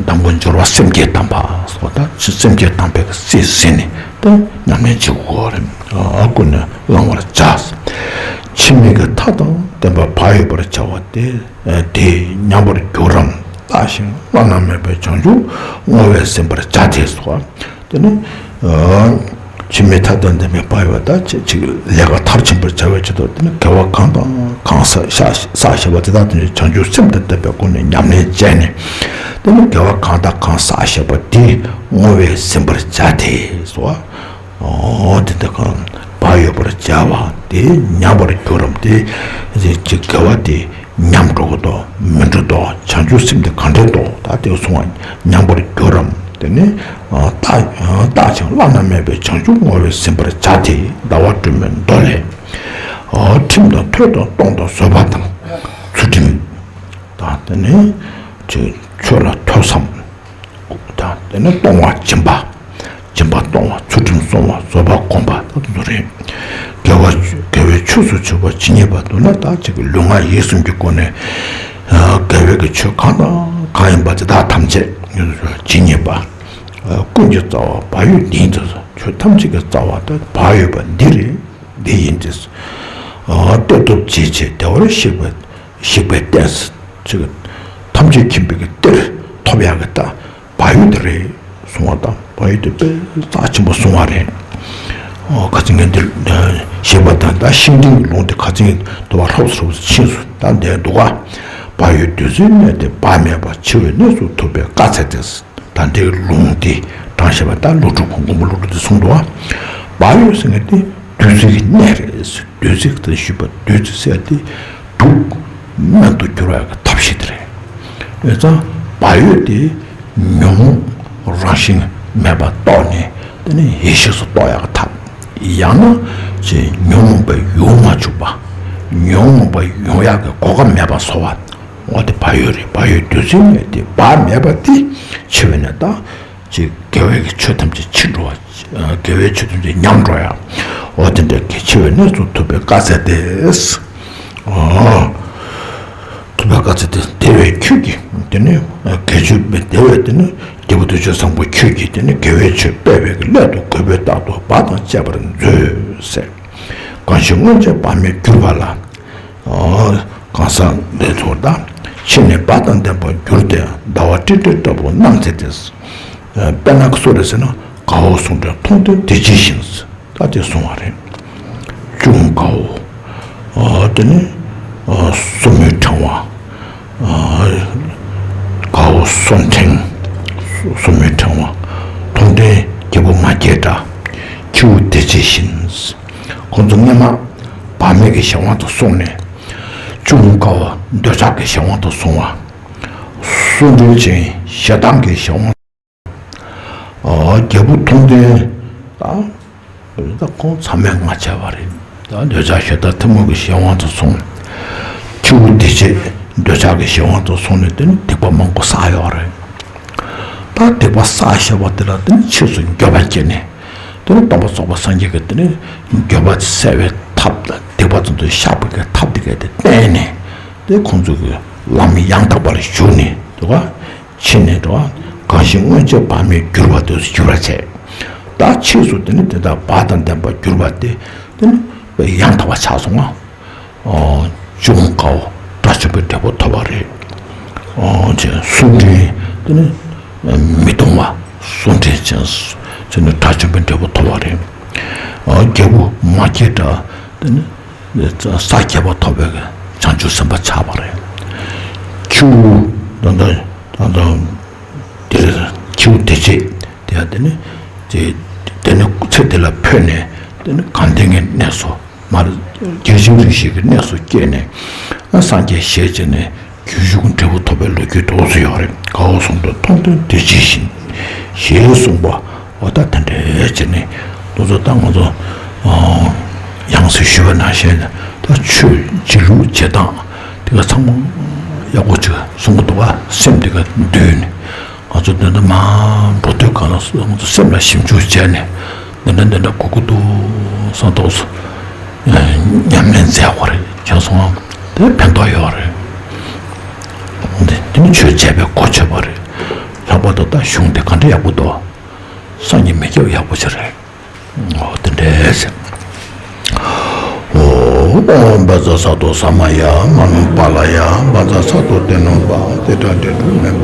དང་པོ་སྦྱོར་བ་སེམས་བསྐྱེད་དམ་པ་ཟེར་བ་ད་སེམས་བསྐྱེད་དམ་པའི་གི་རྩིས་ཟིན་ནས་དེ་ཉམས་ལེན་བྱེད་དགོས་རེད། ཀུན་ནས་བསླང་བར་བྱ། འཆི་མེད་ཀྱི་མཐའ་དང་ལྡན་པ་བག་ཡོད་པར་བྱ་བ་སྟེ། དེས་ཉམས་པར་འགྱུར་རམ་བརྟགས་ཤིང་བླ་ན་མེད་པའི་བྱང་ཆུབ་བསྔོ་བས་ཟིན་པར་བྱ་སྟེ་སོ། དེ་ནི་འཆི་མེད་མཐའ་དང་ལྡན་པའི་བག་ཡོད་པ་ད་ཅིག་ལས་ཀ་མཐར་ཕྱིན་པར་བྱ་བའི་ཆེད་དུ་དེ་ནི་དགེ་བ་གང་དང་གང་བསགས་བསགས་བཞག་པ་དེ་དག་དེ་ནི་བྱང་ཆུབ་སེམས་དང་ལྡན་པའི་སྒོ་ནས་ཉམས་ལེན་བྱས་ནས་དེ་ནི་དགེ་བ་གང་དང་གང་བསགས་བཞག་པ་དེ་བསྔོ་བས་ཟིན་པར་བྱ་སྟེ་སོ། འོ་དེ་འདི་གང་བག་ཡོད་པར་བྱ་བ་དེ་ཉམས་པར་འགྱུར་རམ་དེ་ཅིག་དགེ་བ་དེ་ཉམས་འགྲོ་གི་འདུག་མི་འགྲོ་འདུག་བྱང་ཆུབ་སེམས་དེ་ག་འདྲས་འདུག་ད་དེ་གསུང་བ་ཉམས་པར་འགྱུར་རམ་དེ་ནི་བརྟག་བརྟག་ཅིང་བླ་ན་མེད་པའི་བྱང་ཆུབ་བསྔོ་བས་ཟིན་པར་བྱ་སྟེ་ཟླ་བ་སྒྲོལ་མའི་མདོ་ལས། ཁྲིམས་དང་ཐོས་དང་གཏོང་དང་བཟོད་པ་དང་ཚུལ་ཁྲིམས་དང་དེ་ནི་ཆོས་ལ་ཐོས་བསམ། དང་དེ་ནས་གཏོང་བ་སྦྱིན་པ། སྦྱིན་པ་གཏོང་བ་ཚུལ་ཁྲིམས་སྲུང་བ་བཟོད་པ་སྒོམ་པ་ད་དེ་ཚོ་རེད། དགེ་བ་དགེ་བའི་ཆོས་སུ་གྱུར་པ་ཇི་སྙེད་པ་འདུག་ན་ད་ཅིག་གི་ལུས་ངག་ཡིད་གསུམ་གྱི་སྒོ་ནས་ དགེ་བའི་གི་ཆོས་གང་དང་གང་ཡིན་པ་དེ་དག་ཐམས་ཅད་ཇི་སྙེད་པ། ཀུན་གྱི་རྩ་བ་བག་ཡོད་འདི་ཡིན་ཟེར། ཆོས་ཐམས་ཅད་ཀྱི་རྩ་བ་དེ་བག་ཡོད་པ་འདི་རེད། འདི་ཡིན་ཏེ། གཏེར་ཐོབ་བྱེད་ཅེས་བདེ་བར་གཤེགས་པ། གཤེགས་པའི་རྟེན་ཟེར། ཐམས་ཅད་མཁྱེན་པའི་གི་གཏེར་ཐོབ་ཡག་གི་ད་བག་ཡོད་དེ་རེད་གསུང་བ་དང་། བག་ཡོད་དེ་དཔེ་རྩ་ཆེན་པོ་གསུང་བ་རེད། ཨོ། ཁ་ཚིག་ངན་འདི་ཞེས་པ་དང་། ད་ཤིང་སྡོང་གི་ལུང་དེ་ཁ་ཚིག་དུ་བ་ཧྲོབ་ཧྲོབ་ཕྱིན་སོང་། ད་འདི་འདུག་ག་བག་ཡོད་བདུད་རྩིའི་གནས་ཏེ། བག་མེད་པ་འཆི་བའི་གནས་སུ་ཐུབ་པའི་བཀའ་སྩལ་ཏེ། ད་འདིའི་ལུང་འདི་དྲངས་བཞག་པ་ད་ཀླུ་སྒྲུབ་མགོན་པོ་ཀླུ་སྒྲུབ་དེ་གསུངས་འདུག་ག་བག་ཡོད་ཟེར་མཁན་དེ་བདུད་རྩི་གི་གནས་རེད། བདུད་རྩི་དེ་ཞུས་པ། བདུད་རྩི་ཟེར་དེ་དུག་སྨན་དུ་འགྱུར་བའི་ཐབས་ཤེས་དེ་རེད། ཡོད་ཙང་བག་ཡོད་དེ་ཉོན་མོངས་རང་བཞིན་མེད་པ་རྟོགས་ནས། དེ་ནས་ཡེ་ཤེས་སུ་རྟོགས་ཡག་གི་ཐབས། ཡང་ན་ཅིག་ཉོན་མོངས་པའི་ཡུལ་མ་བཅུག་པ། ཉོན་མོངས་པ་ཡོང་ཡག་གི་གོ་སྐབས་མེད་པ་བཟོ་བ། འོ་དེ་བག་ཡོད་རེད། བག་ཡོད་བདུད་རྩིའི་གནས་ཏེ། བག་མེད་པ་དེ་འཆི་བའི་གནས་ད། ཅིག་དགེ་བའི་གི་ཆོས་ཐམས་ཅད་འཆི་འགྲོ་བ། དགེ་བའི་ཆོས་ཐམས་ཅད་ཉམས་འགྲོ་ཡག་འོ་དེ་འདྲ་གི་འཆི་བའི་གནས་སུ་ཐུབ་པའི་བཀའ་སྩལ་ཏེ། ཨོ། ཐུབ་པའི་བཀའ་སྩལ་ཏེ། དེ་བས་ཁྱོད་ཀྱིས་དེ་ནི་དགེ་ཆོས་མེད། དེ་བས་དེ་ནི་རྒྱལ་པོ་བདུད་ཅན་བཟང་པོ་ཁྱོད་ཀྱིས་དེ་ནི་དགེ་བའི་ཆོས་སྤེལ་བའི་གི་སླད་དུ་གུས་པས་རྟག་ཏུ་བག་དང་བཅས་པར་མཛོད་ཟེར། གང་ཞིག་སྔོན་ཆད་བག་མེད་གྱུར་པ་ལ། ཨོ། གང་ཟག་འདི་ཚོ་ད་ཕྱི་ནས་བག་དང་ལྡན་པར་གྱུར་ཏེ། ཟླ་བ་ཀྲིག་ཀྲི་ལྟ་བུ་སྣང་མཛད་དེ། དཔེར་ན་སུ་རེད་ཟེར་ན། དགའ་བོ་གསུང་སྤྲིན་མཐོང་སྟེ་དེ་ཇི་བཞིན། ད་དེ་གསུང་བ་རེད། ཅུང་དགའ་བོ། ཨ། དེ་ནི། ཨ། སོར་མོའི་ཕྲེང་བ། ཨ། དགའ་བོ་སོར་ཕྲེང་། སོར་མོའི་ཕྲེང་བ། མཐོང་སྟེ་རྒྱལ་པོ་མ་སྐྱེས་དགྲ། ཁྱེའུ་དེ་ཇི་བཞིན། ཁོང་ཚོ་སྔོན་མ་བག་མེད་ཀྱི་གཞན་དབང་དུ་སོང་ནས། ཅུང་དགའ་བོ་འདོད་ཆགས་ཀྱི་གཞན་དབང་དུ་སོང་བ། སོར་མོའི་ཕྲེང་ཞེ་སྡང་གི་གཞན་དབང་། ཨ། རྒྱལ་པོ་མཐོང་སྟེ། ད་ད་ཁོང་མཚམས་མེད་ང་བྱས་པ་རེད། ད་འདོད་ཆགས་ཞེ་སྡང་གཏི་མུག་གི་གཞན་དབང་དུ་སོང་། ཁྱེའུ་དེ་ཇི་བཞིན་འདོད་ཆགས་ཀྱི་གཞན་དབང་དུ་སོང་ནས། དེ་ནི་སྡིག་པ་མང་པོ་བསགས་ཡོད་རེད། ད་སྡིག་པ་བསགས་བཞག་པ་དེ་ལ་དེ་ནི་ཕྱིས་སུ་འགྱོད་པ་སྐྱེས་ནས། དེ་ནི་སྟོང་པ་རྫོགས་པ་སངས་རྒྱས་ཀྱིས་དེ་ནི་འགྱོད་པ་སེལ་བའི་ཐབས་དང་། སྡིག་པ་ཚང་དུ་བཤགས་པའི་གི་ཐབས་དེ་ག་དེ་བསྟན་ནས། དེ་ཁོང་ཚོ་གི་ལམ་ཡང་དག་པ་ལ་ཞུགས་ནས་འདུག་ག་ཕྱི་ནས་འགྲོ་བ། གང་ཞིག་སྔོན་ཆད་བག་མེད་གྱུར་པ་དེ་ཚོ་འགྱུར་བར་བྱེད། ད་ཕྱིས་སུ་དེ་ནི་དེ་དག་བག་དང་ལྡན་པར་གྱུར་པ་དེ། དེ་ནི་ཡང་དག་པ་ཆགས་སོང་ང་། ཨོ། ཅུང་དགའ་བོ་དགྲ་བཅོམ་པའི་འབྲས་བུ་ཐོབ་པ་རེད། ཨོ། ཅེས་སོར་མོའི་ཕྲེང་དེ་ནི་མི་གཏོང་བ། སོར་མོའི་ཕྲེང་ཅན་ཟེར་ནས་དགྲ་བཅོམ་པའི་འབྲས་བུ་ཐོབ་པ་རེད། ཨོ། རྒྱལ་པོ་མ་སྐྱེས་དགྲ་དེ་ནི། ས་བརྒྱད་པ་ཐོབ་པའི་བྱང་ཆུབ་སེམས་དཔའ་ཆགས་པ་རེད། ཁྱེའུ་ད་ལྟ་ད་ལྟ་དེར་ཁྱེའུ་དེ་ཅི་དེ་ཡང་དེ་ནི་དེ་དེ་ནི་ཚེ་དེ་ལ་འཕོས་ནས། དེ་ནི་གང་སྡེ་ལྔའི་གནས་སུ་མར་རྒྱལ་ཆེན་རིགས་བཞི་གི་གནས་སུ་སྐྱེས་ནས། སངས་རྒྱས་ཞེས་བྱས་ནས། རྒྱུན་ཞུགས་འབྲས་བུ་ཐོབ་པའི་ལོ་རྒྱུས་འདྲ་བོ་ཡོད་རེད། དགའ་བོ་གསུང་སྤྲིན་མཐོང་སྟེ་དེ་ཇི་བཞིན། ཞེས་གསུངས་པ། འོ་ད་དེ་འདྲའི་བྱས་ནས་ང་ཚོ་ད་ང་ཚོ་ཡང་སེ་ཞུས་པ་ནང་བཞིན། ད་ཆོས་བྱེད་ལུགས་བྱེད་སྟངས་དེ་ག་ཚང་མ་ཡག་པོ་ཅིག་གསུང་གི་འདུག་ག་སེམས་དེ་ག་འདུས་ནས། ང་ཚོ་འདི་འདྲ་མང་པོ་དུས་གང་ལ་ང་ཚོ་སེམས་ལ་ཞིབ་འཇུག་བྱས་ནས། འདི་འདྲ་འདི་འདྲ་དགོས་ཀྱི་འདུག་བསམ་ཐོག་སུ་ཉམས་ལེན་མཛད་དགོས་རེད། བྱས་སོང་དེ་ཕན་ཐོགས་ཡོད་རེད། འདི་འདི་ནི་ཆོས་བྱས་པའི་གོ་ཆོད་པ་རེད། ལྷག་པར་དུ་ད་གཞུང་འདི་ག་འདྲ་ཡག་པོ་འདུག་སངས་རྒྱས་མི་སྐྱབས་ཡག་པོ་ཞིག་རེད། འོ་དེ་འདྲས་ཟེར། ཨོ། ཨོཾ་བཛྲ་སཏྭ་ས་མ་ཡ། མ་ནུ་པཱ་ལ་ཡ། བཛྲ་སཏྭ་ཏེ་ནུ་པ། ཏེ་ཏྲ་ཏེ་ཏྲུ་མེ་པ།